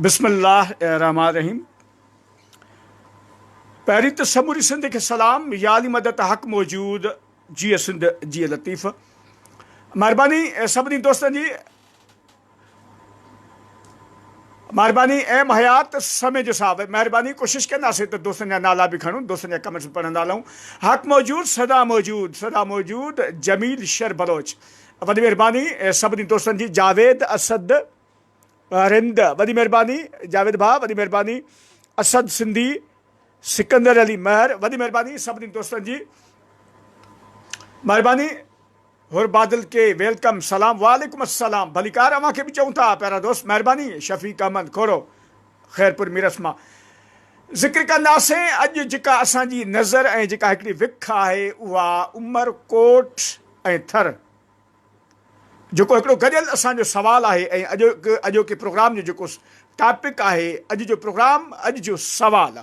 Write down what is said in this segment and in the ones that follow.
بسم الله الرحمٰن الرحيم پهرين ته سموري سنڌ کي سلام يا علي مدد حق موجود جيئي سنڌ جيئي لطيف مهرباني سڀني دوستن جي مهرباني ايم حيات سميجو صاحب مهرباني ڪوشش ڪنداسين ته دوستن جا نالا به کڻون دوستن جا ڪمينٽس به پڙهندا هلون حق موجود سدا موجود سدا موجود جميل شر بلوچ وڏي مهرباني سڀني دوستن جي جاويد اسد رند وڏي مهرباني جاويد ڀاء وڏي مهرباني اسد سنڌي سڪندر علي مهر وڏي مهرباني سڀني دوستن جي مهرباني حر بادل ڪي welcome سلام وعليڪم السلام ڀليڪار اوهان کي به چئون ٿا پيارا دوست مهرباني شفيق احمد کوڙو خيرپور ميرس مان ذڪر ڪنداسين اڄ جيڪا اسان جي نظر ۽ جيڪا هڪڙي وک آهي اها عمر ڪوٽ ۽ ٿر جيڪو هڪڙو گڏيل اسان جو سوال آهي ۽ اڄوڪ اڄوڪي پروگرام جو جيڪو ٽاپڪ آهي اڄ جو پروگرام اڄ جو سوال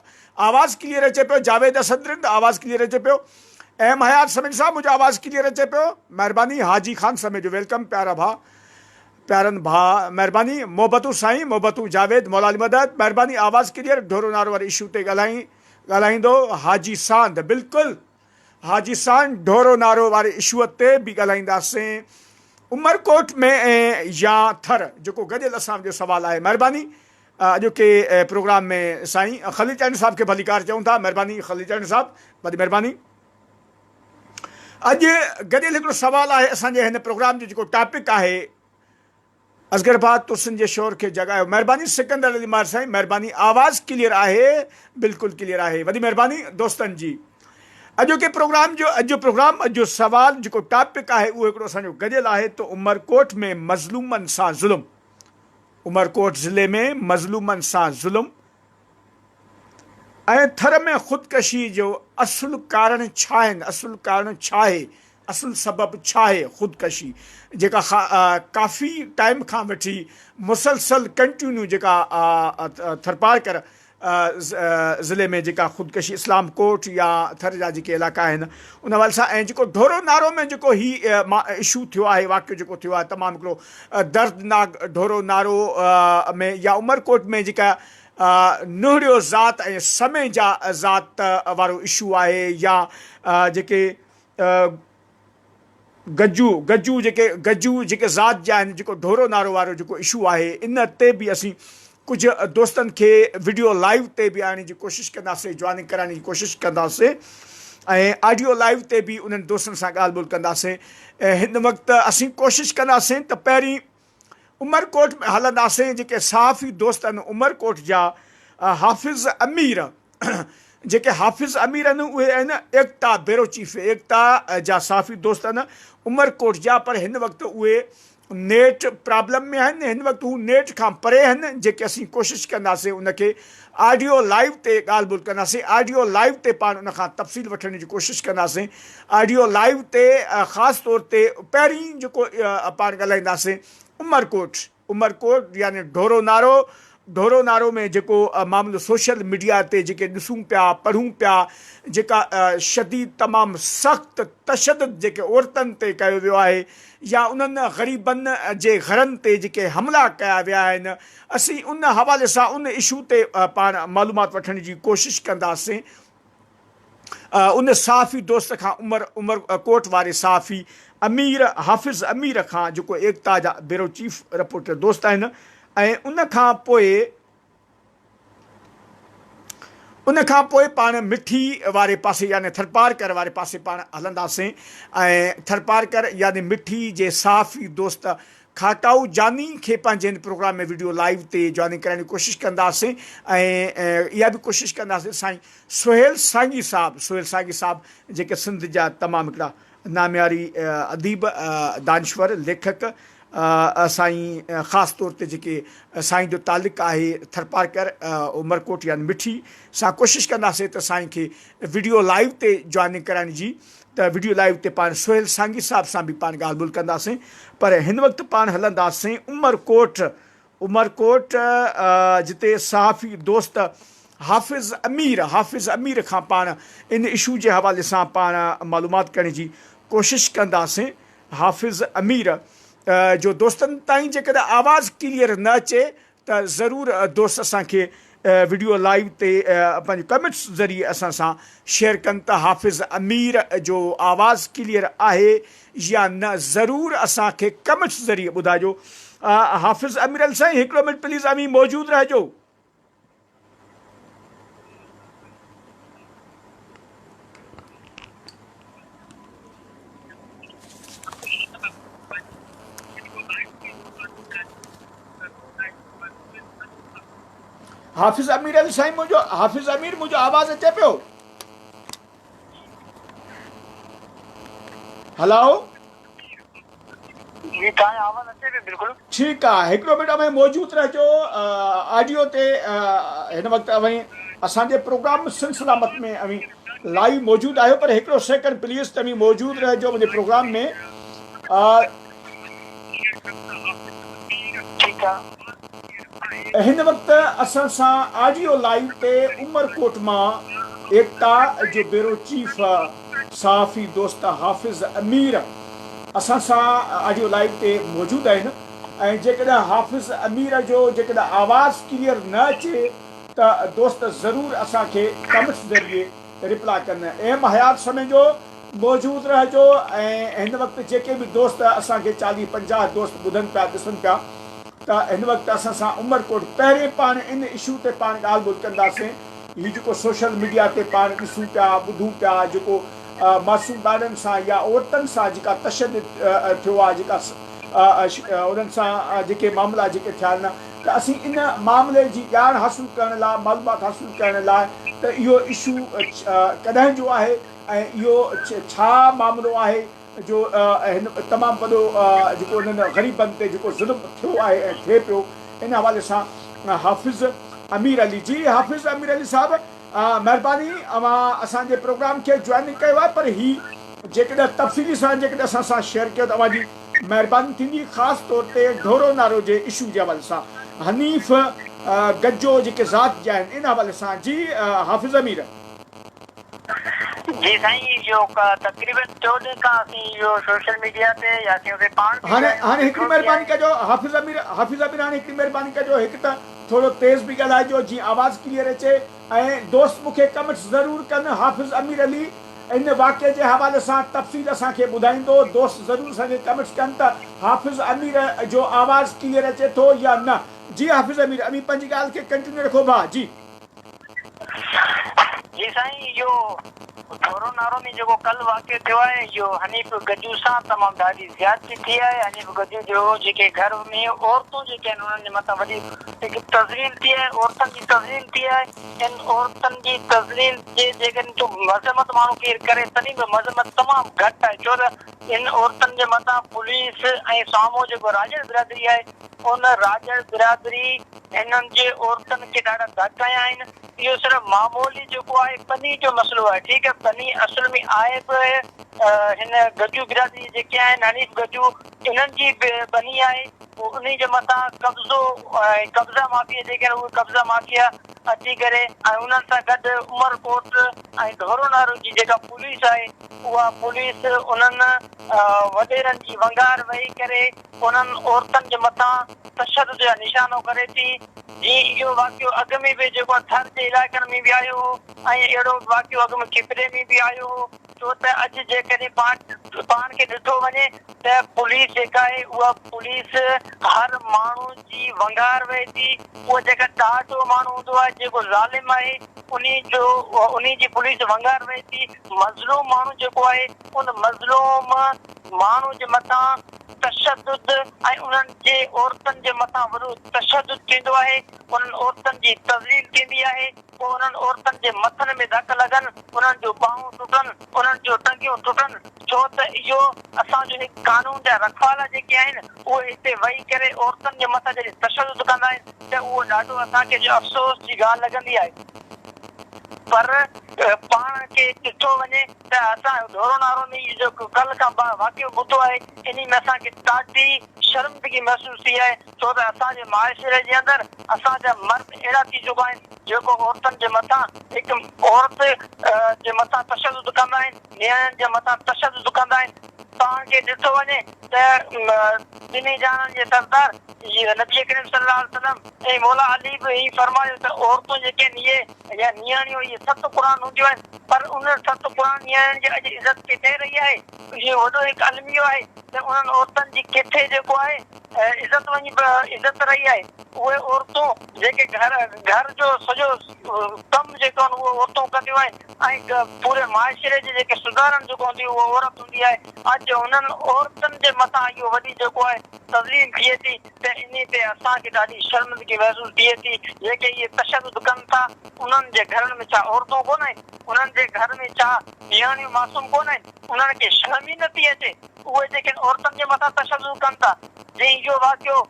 آواز ڪليئر اچي پيو جاويد اسد رند آواز ڪليئر اچي پيو ايم حيات سميجو صاحب منهنجو آواز ڪليئر اچي پيو مهرباني حاجي خان سميجو welcome پيارا ڀاء پيارن ڀاء مهرباني محبتون سائين محبتون جاويد مولا علي مدد مهرباني آواز ڪليئر ڍورو نارو واري اشو تي ڳالهائين ڳالهائيندو حاجي ساند بلڪل حاجي سان ڍورو نارو واري اشوء تي به ڳالهائينداسين عمرڪوٽ ۾ يا ٿر جيڪو گڏيل اسان جو سوال آهي مهرباني اڄوڪي پروگرام ۾ سائين خليل چانڊيو صاحب کي ڀليڪار چئون ٿا مهرباني خليل چانڊيو صاحب وڏي مهرباني اڄ گڏيل هڪڙو سوال آهي اسان جي هن پروگرام جو جيڪو ٽاپڪ آهي اصغر ڀاء ترسن جي شور کي جڳايو. مهرباني سڪندر علي ماهر سائين مهرباني آواز ڪليئر آهي بلڪل ڪليئر آهي وڏي مهرباني دوستن جي اڄوڪي پروگرام جو اڄ جو پروگرام اڄ جو سوال جيڪو ٽاپڪ آهي اهو هڪڙو اسان جو گڏيل آهي ته عمرڪوٽ ۾ مظلومن سان ظلم عمرڪوٽ ضلعي ۾ مظلومن سان ظلم ۽ ٿر ۾ خودڪشي جو اصل ڪارڻ ڇا آهن، اصل ڪارڻ ڇا آهي، اصل سبب ڇا آهي خودڪشي جيڪا ڪافي ٽائيم کان وٺي مسلسل ڪنٽينيو جيڪا ٿرپارڪر ضلعي ۾ جيڪا خودڪشي اسلام ڪوٽ يا ٿر جا جيڪي علائقا آهن ان حوالي سان ۽ جيڪو ڍورو نارو ۾ جيڪو هي اشو ٿيو آهي واقعو جيڪو ٿيو آهي تمام هڪڙو دردناڪ ڍورو نارو ۾ يا عمرڪوٽ ۾ جيڪا نهڙيو ذات ۽ سميجا ذات وارو اشو آهي يا جيڪي گجو گجو جيڪي گجو جيڪي ذات جا آهن جيڪو ڍورو نارو وارو جيڪو اشو آهي ان تي به اسين ڪجهه دوستن کي وڊيو لائيو تي به آڻڻ جي ڪوشش ڪنداسين جوائننگ ڪرائڻ جي ڪوشش ڪنداسين ۽ آڊيو لائيو تي به انهن دوستن سان ڳالهه ٻولهه ڪنداسين هن وقت اسين ڪوشش ڪنداسين ته پهرين عمرڪوٽ ۾ هلنداسين جيڪي صحافي دوست آهن عمرڪوٽ جا حافظ امير جيڪي حافظ امير آهن اهي آهن ايڪتا بيرو چيف ايڪتا جا صحافي دوست آهن عمرڪوٽ جا پر هن وقت اهي نيٽ پرابلم ۾ آهن هن وقت هو نيٽ کان پري آهن جيڪي اسين ڪوشش ڪنداسين ان کي آڊيو لائيو تي ڳالهه ٻولهه ڪنداسين آڊيو لائيو تي پاڻ ان کان تفصيل وٺڻ جي ڪوشش ڪنداسين آڊيو لائيو تي خاص طور تي پهرين جيڪو پاڻ ڳالهائينداسين عمرڪوٽ عمرڪوٽ يعني ڍورو نارو ڍورو نارو ۾ جيڪو معاملو سوشل ميڊيا تي جيڪي ڏسون پيا پڙهون پيا جيڪا شديد تمام سخت تشدد جيڪي عورتن تي ڪيو ويو آهي يا انهن غريبن جي گهرن تي جيڪي حملا ڪيا ويا آهن اسين ان حوالي سان ان اشو تي پاڻ معلومات وٺڻ جي ڪوشش ڪنداسين. ان صحافي دوست کان عمر عمر ڪوٽ واري صحافي امير حافظ امير کان جيڪو ايڪتا جا بيرو چيف رپورٽر دوست آهن ۽ ان کان پوء ان کان پوء پاڻ مٺي واري پاسي يعني ٿرپارڪر واري پاسي پاڻ هلنداسين ۽ ٿرپارڪر يعني مٺي جي صحافي دوست کاٽائو جاني کي پنهنجي هن پروگرام ۾ وڊيو لائيو تي جوائننگ ڪرائڻ جي ڪوشش ڪنداسين ۽ اها به ڪوشش ڪنداسين سائين سهيل سانگي صاحب سهيل سانگي صاحب جيڪي سنڌ جا تمام هڪڙا نامياري اديب دانشور ليکڪ سائين خاص طور تي جيڪي سائين جو تعلق آهي ٿرپارڪر عمرڪوٽ يعني مٺي سان ڪوشش ڪنداسين ته سائين کي وڊيو لائيو تي جوائننگ ڪرائڻ جي ته وڊيو لائيو تي پاڻ سهيل سانگي صاحب سان به پاڻ ڳالهه ٻولهه ڪنداسين پر هن وقت پاڻ هلنداسين عمرڪوٽ عمرڪوٽ جتي صحافي دوست حافظ امير حافظ امير کان پاڻ ان اشو جي حوالي سان پاڻ معلومات ڪرڻ جي ڪوشش ڪنداسين حافظ امير جو دوستن تائين جيڪڏهن آواز ڪليئر نه اچي ته ضرور دوست اسان کي وڊيو لائيو تي پنهنجي ڪمينٽس ذريعي اسان سان شيئر ڪن ته حافظ امير جو آواز ڪليئر آهي يا نه ضرور اسان کي ڪمينٽس ذريعي ٻڌائجو حافظ امير علي سائين هڪڙو منٽ پليز اوهين موجود رهجو. حافظ امير علي سائين منهنجو حافظ امير منهنجو آواز اچي پيو هلو جي تان جو آواز اچي پيو بلڪل. ٺيڪ آ هڪڙو منٽ اوهين موجود رهجو آڊيو تي هن وقت اوهين اسان جي پروگرام سنڌ سلامت ۾ اوهين لائيو موجود آهيو پر هڪڙو سيڪنڊ پليز توهين موجود رهجو منهنجي پروگرام ۾. ٺيڪ آ. هن وقت اسان سان آڊيو لائيو تي عمرڪوٽ مان ايڪتا جو بيورو چيف صحافي دوست حافظ امير اسان سان آڊيو لائيو تي موجود آهن ۽ جيڪڏهن حافظ امير جو جيڪڏهن آواز ڪليئر نه اچي ته دوست ضرور اسان کي ڪمينٽس ذريعي ريپلاء ڪن. ايم حيات سميجو موجود رهجو ۽ هن وقت جيڪي به دوست اسان کي چاليهه پنجاهه دوست ٻڌن پيا ڏسن پيا ته هن وقت اسان سان عمرڪوٽ پهرين پاڻ ان اشو تي پاڻ ڳالهه ٻولهه ڪنداسين هي جيڪو سوشل ميڊيا تي پاڻ ڏسون پيا ٻڌون پيا جيڪو معصوم ٻارڙن سان يا عورتن سان جيڪا تشدد ٿيو آهي جيڪا انهن سان جيڪي معاملا جيڪي ٿيا آهن ته اسين ان معاملي جي ڄاڻ حاصل ڪرڻ لاء معلومات حاصل ڪرڻ لاء ته اهو اشو ڪڏهن جو آهي ۽ اهو ڇا معاملو آهي جو هن تمام وڏو جيڪو انهن غريبن تي جيڪو ظلم ٿيو آهي ۽ ٿئي پيو ان حوالي سان حافظ امير علي جي حافظ امير علي صاحب مهرباني اوهان اسان جي پروگرام کي جوائننگ ڪيو آهي پر هي جيڪڏهن تفصيلي سان جيڪڏهن اسان سان شيئر ڪيو ته اوهان جي مهرباني ٿيندي خاص طور تي ڍورو نارو جي اشو جي حوالي سان حنيف گجو جيڪي ذات جا آهن ان حوالي سان جي حافظ امير. جي سائين اهو تقريبن ٽيون ڏينهن کان اسين اهو سوشل ميڊيا تي يا اسين اتي پاڻ به هاڻي هاڻي هڪڙي ڏٺو به مهرباني آهي. ڪجو حافظ امير حافظ امير هاڻي هڪڙي مهرباني ڪجو هڪ ته ٿورو تيز به ڳالهائجو جيئن آواز ڪليئر اچي ۽ دوست مون کي ڪمينٽس ضرور ڪن حافظ امير علي ان واقعي جي حوالي سان تفصيل اسان کي ٻڌائيندو دوست ضرور اسان کي ڪمينٽس ڪن ته حافظ امير جو آواز ڪليئر اچي ٿو يا نه جي حافظ امير اوهين پنهنجي ڳالهه کي ڪنٽينيو رکو ڀاء جي. جي سائين اهو ڍورو نارو ۾ جيڪو ڪل واقعو ٿيو آهي اهو حنيف گجو سان تمام ڏاڍي زيادتي ٿي آهي حنيف گجو جو جيڪي گهر ۾ عورتون جيڪي آهن انهن جي مٿان وڏي هڪ تذليل ٿي آهي عورتن جي تذليل ٿي آهي ان عورتن جي تذليل جي جيڪڏهن تو مذمت ماڻهو ڪير ڪري تڏهن به مذمت تمام گهٽ آهي ڇو ته ان عورتن جي مٿان پوليس ۽ سامهون جيڪو راڄڙ برادري آهي ان راڄڙ برادري هنن جي عورتن کي ڏاڍا ڌڪ هنيا آهن. اهو صرف معمولي جيڪو آهي ٻني جو مسئلو آهي ٺيڪ آهي ٻني اصل ۾ آهي به هن گجو برادري جيڪي آهن حنيف گجو انهن جي به ٻني آهي پوء انهي جي مٿان قبضو ۽ قبضا مافيا جيڪي آهن اهي قبضا مافيا اچي ڪري ۽ انهن سان گڏ عمر ڪوٽ ۽ ڍورو نارو جي جيڪا پوليس آهي اها پوليس انهن وڏيرن جي ونگار وهي ڪري انهن عورتن جي مٿان تشدد جا نشانو ڪري ٿي، جيئن اهو واقعو اڳ ۾ به جيڪو آهي ٿر جي علائقن ۾ به آيو هو ۽ اهڙو واقعو اڳ ۾ کپري ۾ به آيو هو ڇو ته اڄ جيڪڏهن پاڻ پاڻ کي ڏٺو وڃي ته پوليس جيڪا آهي اها پوليس هر ماڻهو جي ونگار وهي ٿي اهو جيڪا ڏاڍو ماڻهو هوندو آهي جيڪو ظالم آهي انهي جو انهي جي پوليس ونگار وهي ٿي مظلوم ماڻهو جيڪو آهي ان مظلوم ماڻهو جي مٿان تشدد ۽ انهن جي عورتن جي مٿان وڏو تشدد ٿيندو آهي، انهن عورتن جي تذليل ٿيندي آهي، پوء انهن عورتن جي مٿن ۾ ڌڪ لڳن، انهن جون ٻانهون ٽٽن، انهن جون ٽنگيون ٽٽن، ڇو ته اهو اسان جو هڪ قانون جا رکوالا جيڪي آهن اهي هتي ويهي ڪري عورتن جي مٿان جڏهن تشدد ڪندا آهن ته اهو ڏاڍو اسان کي جو افسوس جي ڳالهه لڳندي آهي پر پاڻ کي ڏٺو وڃي ته اسان ڍورو نارو ۾ اهو جيڪو ڪلهه کان واقعو ٻڌو آهي انهي ۾ اسان کي ڏاڍي شرمندگي محسوس ٿي آهي ڇو ته اسان جي معاشري جي اندر اسان جا مرد اهڙا ٿي چڪا آهن جيڪو عورتن جي مٿان هڪ عورت جي مٿان تشدد ڪندا آهن نياڻين جي مٿان تشدد ڪندا آهن. پاڻ کي ڏٺو وڃي ته ٻنهي جهانن جي سردار نبي ڪريم صلي الله عليه وسلم ۽ مولا علي به هي فرمايو ته عورتون جيڪي آهن اهي يا نياڻيون اهي ست قرآن هونديون آهن پر انهن ست قرآن نياڻين جي اڄ عزت ڪٿي رهي آهي؟ اهو وڏو هڪ الميو آهي ته انهن عورتن جي ڪٿي جيڪو آهي عزت وڃي عزت رهي آهي. اهي عورتون جيڪي گهر گهر جو سڄو ڪم جيڪو آهن اهو عورتون ڪنديون آهن ۽ پوري معاشري جي جيڪي سڌارڻ جيڪو هوندي اهو عورت هوندي آهي. اڄ انهن عورتن جي مٿان اهو وڏي جيڪو آهي تذليل ٿئي ٿي ته انهي تي اسان کي ڏاڍي شرمندگي محسوس ٿئي ٿي. جيڪي اهي تشدد ڪن ٿا انهن جي گهرن ۾ ڇا عورتون ڪونه آهن؟ انهن جي گهر ۾ ڇا نياڻيون معصوم ڪونه آهن؟ انهن کي شرم ئي نه ٿي اچي؟ اهي جيڪي عورتن جي مٿان تشدد ڪن ٿا، جيئن اهو واقعو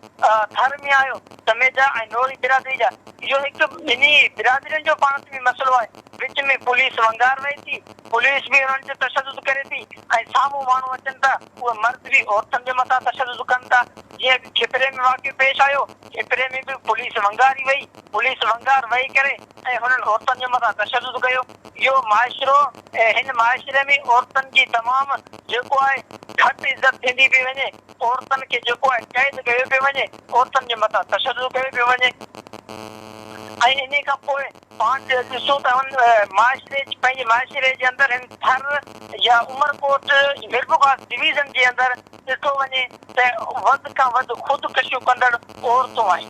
ٿر ۾ آيو سميجا ۽ نوري برادري جا، اهو هڪ ٻنهي برادرين جو پاڻ ۾ مسئلو آهي، وچ ۾ پوليس ونگار وهي ٿي، پوليس به انهن تي تشدد ڪري ٿي ۽ سامهون ماڻهو اچن ٿا، اهي مرد به عورتن جي مٿان تشدد ڪن ٿا، جيئن کپري ۾ واقعو پيش آيو، کپري ۾ به پوليس ونگاري وئي، پوليس ونگار وهي ڪري ۽ هنن عورتن جي مٿان تشدد ڪيو. اهو معاشرو ۽ هن معاشري ۾ عورتن جي تمام جيڪو آهي گهٽ عزت ٿيندي پئي وڃي، عورتن کي جيڪو آهي قيد ڪيو پيو وڃي، عورتن جي مٿان تشدد ڪيو پيو وڃي ۽ انهي کان پوء پاڻ ڏسون ته هن معاشري پنهنجي معاشري جي اندر هن ٿر يا عمرڪوٽ ميرپورخاص ڊويزن جي اندر ڏٺو وڃي ته وڌ کان وڌ خودڪشيون ڪندڙ عورتون آهن.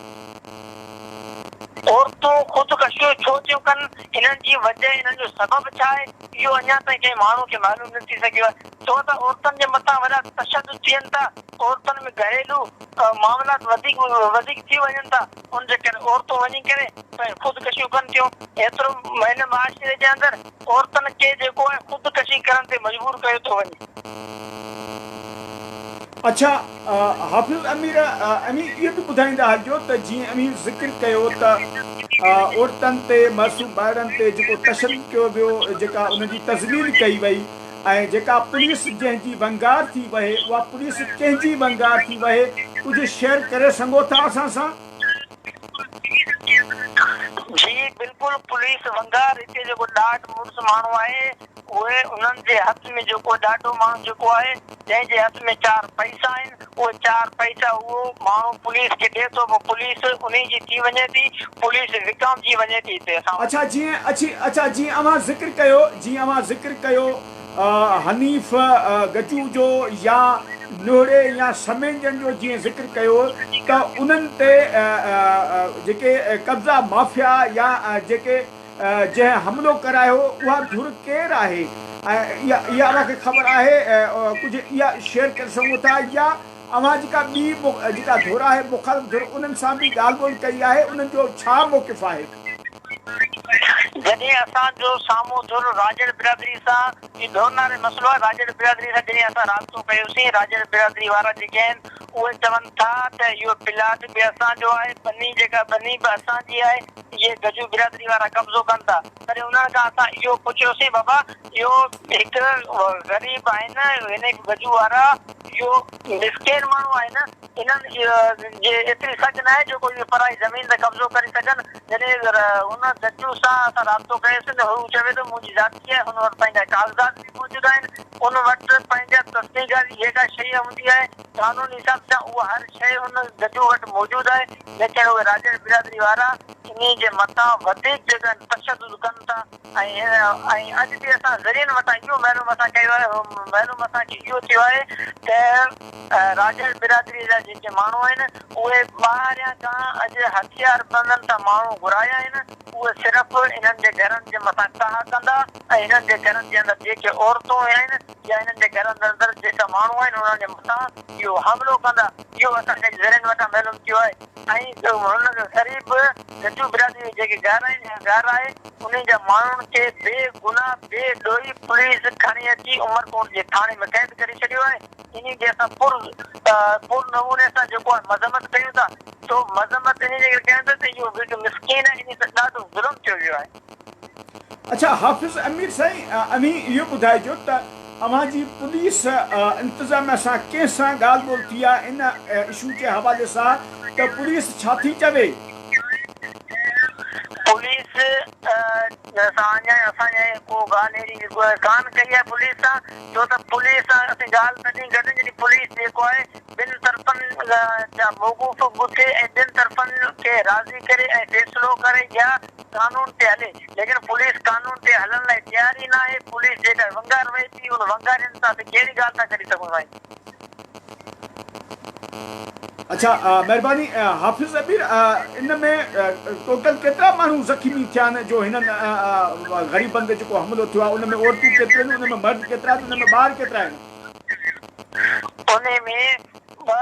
عورتون خودڪشيون ڇو ٿيون ڪن، انهن جي وجه، انهن جو سبب ڇا آهي، اهو اڃا تائين ڪنهن ماڻهو کي معلوم نه ٿي سگهيو آهي. ڇو ته عورتن جي مٿان وڏا تشدد ٿين ٿا، عورتن ۾ گهريلو معاملات وڌيڪ وڌيڪ ٿي وڃن ٿا، ان جي ڪري عورتون وڃي ڪري پنهنجون خودڪشيون ڪن ٿيون. ايترو هن معاشري جي اندر عورتن کي جيڪو آهي خودڪشي ڪرڻ تي مجبور ڪيو ٿو وڃي. اڇا حافظ امير اوهين اهو به ٻڌائيندا هلجو ته جيئن اوهين ذڪر ڪيو ته عورتن تي معصوم ٻارڙن تي جيڪو تشدد ڪيو ويو جيڪا انهن جي تذليل ڪئي وئي ۽ جيڪا پوليس جنهن جي ونگار ٿي وهي اها پوليس ڪنهن جي ونگار ٿي وهي ڪجهه شيئر ڪري سگهو ٿا اسان سان؟ جي بلڪل پوليس ونگار هتي جيڪو ڏاڍ مڙس ماڻهو آهي اهي انهن جي هٿ ۾ جيڪو ڏاڍو ماڻهو جيڪو آهي جنهن جي هٿ ۾ چار پئسا آهن اهي چار پئسا اهو ماڻهو پوليس کي ڏي ٿو پوء پوليس انهي جي ٿي وڃي ٿي پوليس وڪامجي وڃي ٿي هتي اسان وٽ. اڇا جيئن اڇي اڇا جيئن اوهان ذڪر ڪيو جيئن اوهان ذڪر ڪيو حنيف گجو جو يا نوهڙي يا سميجن جو جيئن ذڪر ڪيو ته انهن تي جيڪي قبضا مافيا يا جيڪي جنهن حملو ڪرايو اها ڌر ڪير آهي ۽ اها اها اوهان کي خبر آهي ڪجهه اها شيئر ڪري سگهو ٿا يا اوهان جيڪا ٻي جيڪا ڌر آهي مخالف ڌر انهن سان به ڳالهه ٻولهه ڪئي آهي انهن جو ڇا موقف آهي؟ جڏهن اسان جو سامهون ڌر راڄڙ برادري سان هي ڌر ناري مسئلو آهي راڄڙ برادري سان جڏهن اسان رابطو ڪيوسين راڄڙ برادري وارا جيڪي آهن اهي چون ٿا ته اهو پلاٽ به اسان جو آهي ٻني جيڪا ٻني به اسان جي آهي اهي گجو برادري وارا قبضو ڪن ٿا تڏهن انهن کان اسان اهو پڇيوسين بابا اهو هڪ غريب آهن هن گجو وارا اهو مسڪين ماڻهو آهن انهن جي ايتري سگهه ناهي جو ڪو اهي پرائي زمين تي قبضو ڪري سگهن جڏهن هن گجو سان اسان رابطو ڪيوسين ته هو چوي ٿو منهنجي ذاتي آهي هن وٽ پنهنجا ڪاغذات به موجود آهن ان وٽ پنهنجا تصديقات جيڪا شيء هوندي آهي قانوني حساب سان اها هر شيء هن گجو وٽ موجود آهي ليڪن اهي راڄڙ برادري وارا انهي جي مٿان وڌيڪ جيڪو آهن تشدد ڪن ٿا ۽ ۽ اڄ به اسان ذريعن وٽان اهو معلوم اسان ڪيو آهي معلوم اسان کي اهو ٿيو آهي ته راڄڙ برادري جا جيڪي ماڻهو آهن اهي ٻاهريان کان اڄ هٿيار بندن تان ماڻهو گهرايا آهن اهي صرف انهن جي گهرن جي مٿان ڪاهه ڪندا ۽ انهن جي گهرن جي اندر جيڪي عورتون آهن يا انهن جي گهرن اندر جيڪا ماڻهو آهن انهن جي مٿان اهو حملو ڪندا اهو اسان کي ذريعن وٽان معلوم ٿيو آهي ۽ هن غريب گجو برادري جي جيڪي گهر آهن يا گهر آهي انهن جا ماڻهن کي بي گناهه بي ڏوهي پوليس کڻي اچي عمرڪوٽ جي ٿاڻي ۾ قيد ڪري ڇڏيو آهي انهي جي اسان پر پر نموني سان جيڪو آهي مذمت ڪيون ٿا ڇو مذمت انهي جي ڪري ڪيون ٿا ته اهو هڪ مسڪين آهي انهي سان ڏاڍو ظلم ٿيو ويو آهي. اڇا حافظ امير سائين اوهين اهو ٻڌائجو ته اوهان جي پوليس انتظاميه سان ڪنهن سان ڳالهه ٻولهه ٿي آهي ان اشو جي حوالي سان ته پوليس ڇا ٿي چوي؟ پوليس سان اڃا اسان جي ڪو ڳالهه اهڙي ڪانه ڪئي آهي پوليس سان ڇو ته پوليس سان اسين ڳالهه تڏهن ڪندا جڏهن پوليس جيڪو آهي ٻن طرفن جا موقوف ٻڌي ۽ ٻن طرفن کي راضي ڪري ۽ فيصلو ڪري يا قانون تي هلي ليڪن پوليس قانون تي هلڻ لاء تيار ئي ناهي پوليس جيڪا ونگار وهي ٿي ان ونگارين سان اسين ڪهڙي ڳالهه ٿا ڪري سگهون سائين. اڇا مهرباني حافظ امير ان ۾ ٽوٽل ڪيترا ماڻهو زخمي ٿيا آهن جو هنن غريبن تي جيڪو حملو ٿيو آهي ان ۾ عورتون ڪيتريون آهن ان ۾ مرد ڪيترا آهن ان ۾ ٻار ڪيترا آهن. انهي ۾ ٻه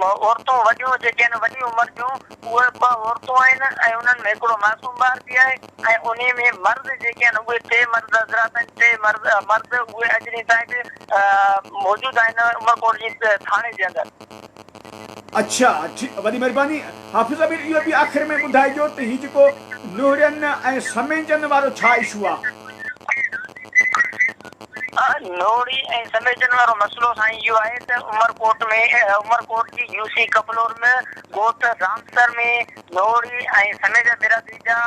عورتون وڏيون جيڪي آهن وڏي عمر جون اهي ٻه عورتون آهن ۽ انهن ۾ هڪڙو معصوم ٻار به آهي ۽ انهي ۾ مرد جيڪي آهن اهي ٽي مرد حضرات آهن ٽي مرد مرد اهي اڄ ڏينهن تائين به موجود آهن عمرڪوٽ جي ٿاڻي جي اندر. اڇا ٺيڪ وڏي مھرباني حافظ امير اھو به آخر ۾ ٻڌائجو ته ھي جيڪو نوھڙين ۽ سميجن وارو ڇا اشو آ. نوھڙي ۽ سميجن وارو مسئلو سائين اھو آھي ته عمرڪوٽ ۾ عمرڪوٽ جي يو سي ڪپلور ۾ ڳوٺ رامسر ۾ نوھڙي ۽ سميجا برادري جا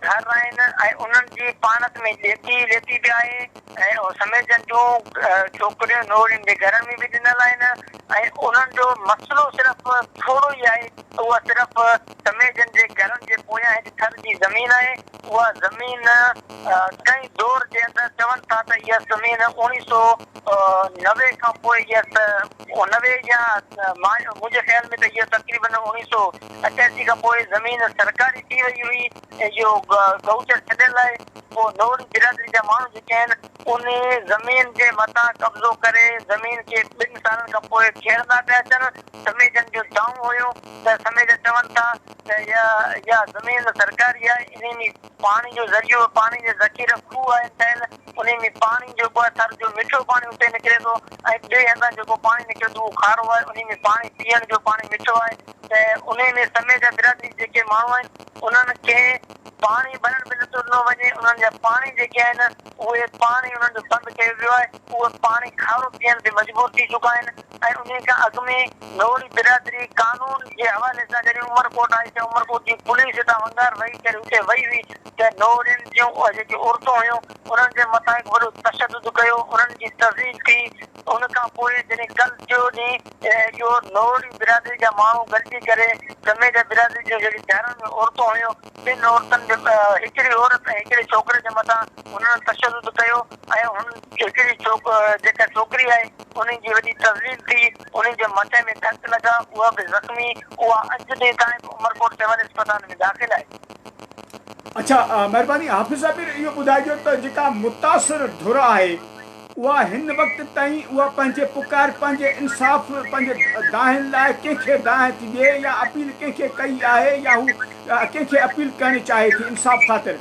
گهر آهن ۽ انهن جي پاڻت ۾ ڏيتي ليتي به آهي ۽ سميجن جون ڇوڪريون نوڙين جي گهرن ۾ به ڏنل آهن ۽ انهن جو مسئلو صرف ٿورو ئي آهي اها صرف سميجن جي گهرن جي پويان هڪ ٿر جي زمين آهي اها زمين ڪنهن دور جي اندر چون ٿا ته اها زمين اوڻيهه سو 90 کان پوء اها 90 يا منهنجي خيال ۾ ته اها تقريبن اوڻيهه سو 88 کان پوء زمين سرڪاري ٿي وئي هئي ۽ اهو گئوچر ڇڏيل آهي. پوء نوڙي برادري جا ماڻهو جيڪي آهن انهي زمين جي مٿان قبضو ڪري زمين کي ٻن سالن کان پوء کيڙندا پيا اچن. سميجن جون دانهون هيون ته سميجا چون ٿا ته اها زمين سرڪاري آهي انهي ۾ پاڻي جو ذريعو پاڻي جا ذخيره کوهه آهن ٺهيل انهي ۾ پاڻي جيڪو آهي ٿر جو مٺو پاڻي اتي نڪري ٿو ۽ ٻئي هنڌان جيڪو پاڻي نڪري ٿو اهو کارو آهي انهي ۾ پاڻي پيئڻ جو پاڻي مٺو آهي ته انهي ۾ سميجا برادري جيڪي ماڻهو آهن انهن کي پاڻي ڀرڻ به نٿو ڏنو وڃي انهن جا پاڻي جيڪي آهن اهي پاڻي انهن جو بند ڪيو ويو آهي اهي پاڻي کارو پيئڻ تي مجبور ٿي چڪا آهن ۽ انهي کان اڳ ۾ نوڙي برادري قانون جي حوالي سان جڏهن عمرڪوٽ آئي ته عمرڪوٽ جي پوليس هتان ونگار وهي ڪري اتي وئي هئي ته نوڙين جون جيڪي عورتون هيون انهن جي مٿان هڪ وڏو تشدد ڪيو انهن جي تذليل ٿي ان کان پوء جڏهن ڪل ٽيو ڏينهن اهو نوڙي برادري جا ماڻهو گڏجي ڪري سميجا برادري جون جيڪي گهرن ۾ عورتون هيون ٻن عورتن جي هڪڙي عورت ۽ هڪڙي ڇوڪري جي مٿان هنن تشدد ڪيو ۽ هن هڪڙي جيڪا ڇوڪري آهي انهي جي وڏي تذليل ٿي انهي جي مٿي ۾ ڌڪ لڳا اها به زخمي اها اڄ ڏينهن تائين به عمرڪوٽ سول اسپتال ۾ داخل آهي. اڇا مهرباني حافظ صاحب اهو ٻڌائجو ته جيڪا متاثر ڌر آهي اها هن وقت تائين اها پنهنجي پڪار پنهنجي انصاف پنهنجي دانهن لاء ڪنهن کي دانهن ٿي ڏئي يا اپيل ڪنهن کي ڪئي آهي يا هو ڪنهن کي اپيل ڪرڻ چاهي ٿي انصاف خاطر.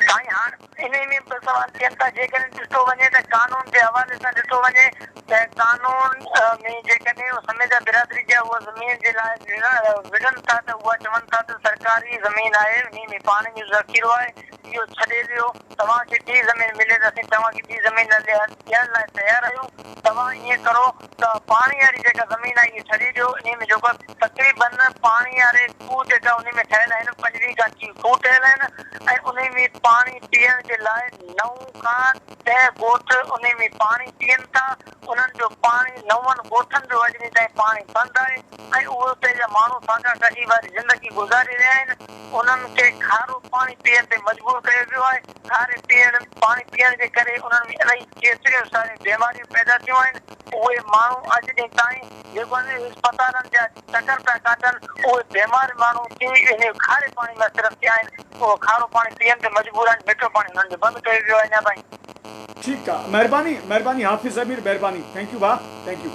سائين هاڻ انهي ۾ به سوال ٿين ٿا جيڪڏهن ڏٺو وڃي ته قانون جي حوالي سان ڏٺو وڃي ته قانون ۾ جيڪڏهن سميجا برادري جا اها زمين جي لاء وڙهن ٿا ته اها چون ٿا ته سرڪاري زمين آهي انهي ۾ پاڻي جو ذخيرو آهي اهو ڇڏي ڏيو، توهان کي ٻي زمين ملي ته اسين توهان کي ٻي زمين ڏيڻ لاء تيار آهيون، توهان ائين ڪرو ته پاڻي واري جيڪا زمين آهي اهي ڇڏي ڏيو، انهي ۾ جيڪو تقريبن پاڻي واري کوهه جيڪا انهي ۾ ٺهيل آهن 25 کان 30 کوهه ٺهيل آهن ۽ انهي ۾ پاڻي پيئڻ جي لاء نو کان ڏهه ڳوٺ انهي ۾ پاڻي پيئن ٿا، انهن جو پاڻي نون ڳوٺن جو اڄ ڏينهن تائين پاڻي بند آهي ۽ اهي اتي جا ماڻهو فاقا ڪشي واري زندگي گذاري رهيا آهن. انهن کي کارو پاڻي پيئڻ تي مجبور ڪيو ويو آهي، کاري پيئڻ پاڻي پيئڻ جي ڪري انهن ۾ الائي ڪيتريون ساريون بيماريون پيدا ٿيون آهن، اهي ماڻهو اڄ ڏينهن تائين جيڪو آهن اسپتالن جا چڪر پيا ڪاٽن، اهي بيمار ماڻهو ٿي انهي کاري پاڻي مان صرف ٿيا آهن، اهو کارو پاڻي پيئڻ تي مجبور آهن، مٺو پاڻي انهن جو بند ڪيو ويو آهي اڃا تائين. ٺيڪ آ مھرباني مھرباني حافظ امير مھرباني thank you ڀاء thank you.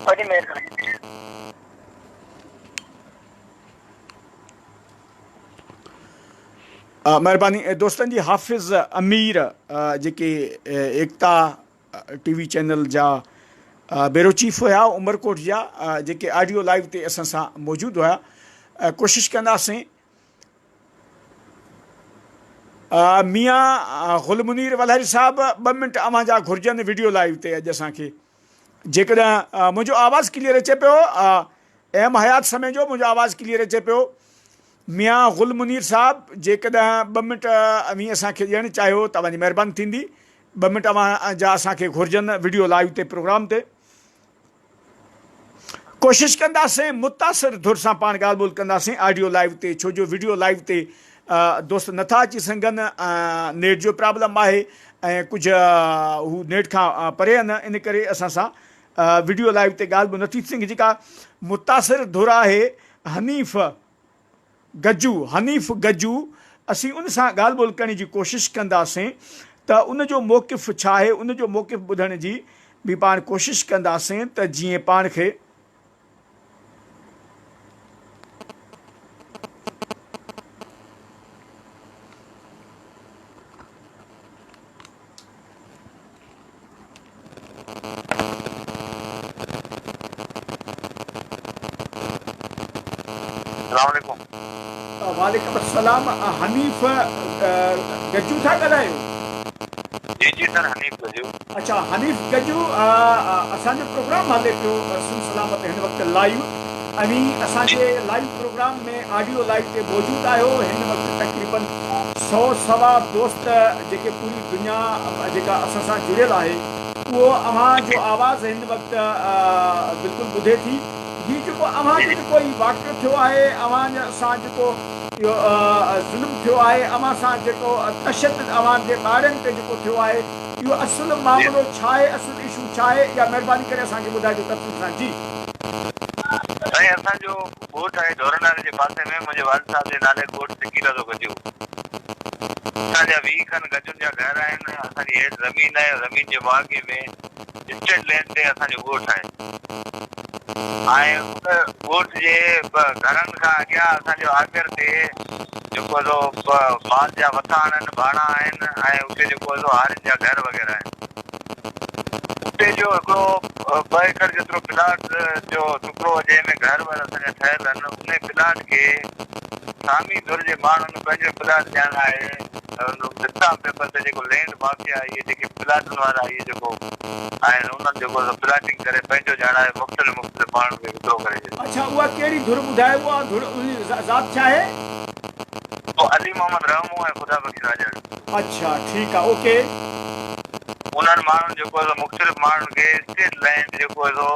وڏي مھرباني. مھرباني دوستن جي حافظ امير جيڪي ايڪتا ٽي وي چينل جا بيرو چيف هيا عمرڪوٽ جا جيڪي آڊيو لائيو تي اسان سان موجود هيا ڪوشش ڪنداسين ميان غل منير ولهاري صاحب ٻه منٽ اوهان جا گهرجن وڊيو لائيو تي اڄ اسان کي جيڪڏهن منهنجو آواز ڪليئر اچي پيو ايم حيات سميجو منهنجو آواز ڪليئر اچي پيو. ميان گل منير صاحب جيڪڏهن ٻه منٽ اوهين اسان کي ڏيڻ چاهيو ته اوهان جي مهرباني ٿيندي. ٻه منٽ اوهان جا اسان کي گهرجن وڊيو لائيو تي پروگرام تي. ڪوشش ڪنداسين متاثر ڌر سان پاڻ ڳالهه ٻولهه ڪنداسين آڊيو لائيو تي ڇو جو وڊيو لائيو تي دوست نٿا اچي سگهن نيٽ جو پرابلم آهي ۽ ڪجهه هو نيٽ کان پري آهن ان ڪري اسان سان وڊيو لائيو تي ڳالهه ٻولهه نٿي ٿي سگهي جيڪا متاثر ڌر آهي حنيف گجو حنيف گجو اسين ان سان ڳالهه ٻولهه ڪرڻ جي ڪوشش ڪنداسين ته ان جو موقف ڇا آهي ان جو موقف ٻڌڻ جي به پاڻ ڪوشش ڪنداسين ته جيئن پاڻ کي السلام عليڪم. وعليڪم السلام حنيف گجو ٿا ڳالهايو؟ جي جي سر حنيف گجو. اڇا حنيف گجو اسان جو پروگرام هلي پيو سنڌ سلامت هن وقت لائيو اوهين اسان جي لائيو پروگرام ۾ آڊيو لائيو تي موجود آهيو هن وقت تقريبن سو سوا دوست جيڪي پوري دنيا جيڪا اسان سان جڙيل آهي اهو اوهان جو آواز هن وقت بلڪل ٻڌي ٿي هي جيڪو اوهان جو جيڪو هي واقعو ٿيو آهي اوهان سان جيڪو اهو ظلم ٿيو آهي اوهان سان جيڪو تشدد اوهان جي ٻارڙن تي جيڪو ٿيو آهي اهو اصل معاملو ڇا آهي اصل اشو ڇا آهي اها مهرباني ڪري اسان کي ٻڌائجو تفصيل سان جي. سائين اسان جو ڳوٺ آهي ڍورناري جي پاسي ۾ منهنجي والد صاحب جي نالي ڳوٺ سڪيرادو گجو. اسان جا 20 کن گجن جا گهر آهن. اسان جي هيٺ زمين آهي زمين جي مهاڳي ۾ اسٽيٽ لينڊ تي اسان جو ڳوٺ آهي ۽ ان ڳوٺ جي گهرن کان اڳيان اسان جو آڳر تي جيڪو سو مال جا وٿاڻ آهن، ڀاڻا آهن ۽ اتي جيڪو سو هارين جا گهر وغيره آهن. اتي جو هڪڙو ٻه ايڪڙ جيترو پلاٽ جو ٽڪرو جنهن ۾ گهر ور اسان جا ٺهيل آهن انهي پلاٽ کي سامي ڌر جي ماڻهن پنهنجو پلاٽ ڄاڻائي اسٽامپ پيپر تي جيڪو لينڊ مافيا اهي جيڪي پلاٽن وارا اهي جيڪو آهن انهن جيڪو سو پلاٽنگ ڪري پنهنجو ڄاڻائي مختلف مختلف ماڻهن کي وڪرو ڪري ڇڏيو. اڇا اها ڪهڙي ڌر ٻڌايو اها ڌر ان جي ذات ڇا آهي؟ اهو علي محمد رحمون ۽ خدا بخش راڄڙ. اڇا ٺيڪ آ اوڪي. انهن ماڻهن جيڪو سو مختلف ماڻهن کي اسٽيٽ لينڊ جيڪو سو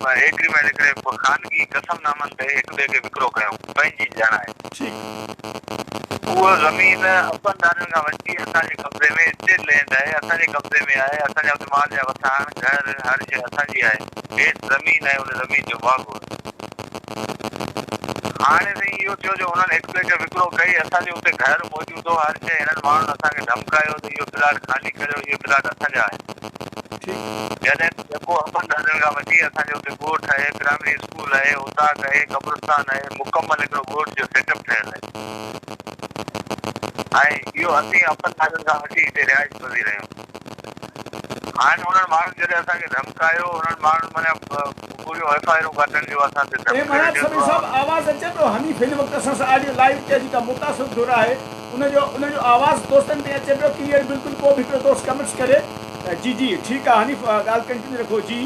ايگريمينٽ هڪڙي خانگي قسم نامن تي هڪ ٻئي کي وڪرو ڪيو پنهنجي ڄاڻائي. ٺيڪ. اهو زمين ابن ڏاڏن کان وٺي اسان جي قبضي ۾ اسٽيٽ لينڊ آهي اسان جي قبضي ۾ آهي اسان جا اتي مال جا وٿاڻ گهر هر شيء اسان جي آهي هيٺ زمين آهي ان زمين جو مهاڳو آهي. هاڻي سائين اهو ٿيو جو انهن هڪ ٻئي کي وڪرو ڪئي، اسان جو اتي گهر موجود هو، هر شيء، هنن ماڻهن اسان کي ڌمڪايو ته اهو پلاٽ خالي ڪريو، اهي پلاٽ اسان جا آهن. جڏهن ته جيڪو ابن ڏاڏن کان وٺي اسان جو اتي ڳوٺ آهي، پرائمري اسڪول آهي، اوطاق آهي، قبرستان آهي، مڪمل هڪڙو ڳوٺ جو سيٽ اپ ٺهيل آهي ۽ اهو اسين ابن ڏاڏن کان وٺي هتي رهائش پذير آهيون. هاڻي انهن ماڻهن جڏهن اسان کي ڌمڪايو، انهن ماڻهن معنيٰ پوريون ايف I آرون ڪاٽڻ جو اسان تي اي ڌمڪي مهراج رکيو سميع ته صاحب آواز اچي پيو حنيف هن وقت اسان سان آڊيو لائيو تي جيڪا متاثر ڌر آهي ان جو ان جو آواز دوستن تائين اچي پيو ڪليئر بلڪل ڪو به هڪڙو دوست ڪمينٽس ڪري جي جي ٺيڪ آ حنيف ڳالهه ڪنٽينيو رکو جي.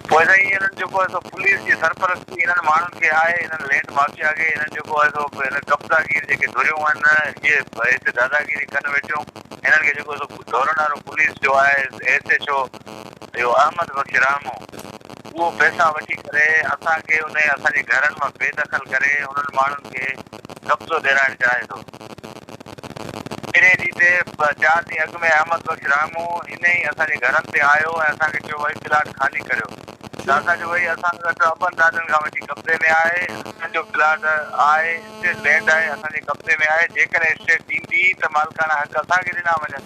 پوء سائين انهن جيڪو آهي سو پوليس جي سرپرستي انهن ماڻهن کي آهي انهن لينڊ مافيا کي انهن جيڪو آهي سو هن قبضا گير جيڪي ڌريون آهن اهي هتي داداگيري ڪن ويٺيون هنن کي جيڪو سو ڍورنارو پوليس جو آهي ايس ايڇ او اهو احمد بخش راهمون اهو پئسا وٺي ڪري اسان کي انهي اسان جي گهرن مان بي دخل ڪري انهن ماڻهن کي قبضو ڏيرائڻ چاهي ٿو. پھرين ڏينهن تي چار ڏينهن اڳ ۾ احمد بخش راهمون انهي اسان جي گهرن تي آيو ۽ اسان کي چيو ڀائي پلاٽ خالي ڪريو ته اسان چيو ڀائي اسان وٽ ابن ڏاڏن کان وٺي قبضي ۾ آهي اسان جو پلاٽ آهي اسٽيٽ لينڊ آهي اسان جي قبضي ۾ آهي جيڪڏهن اسٽيٽ ڏيندي ته مالڪاڻا حق اسان کي ڏنا وڃن.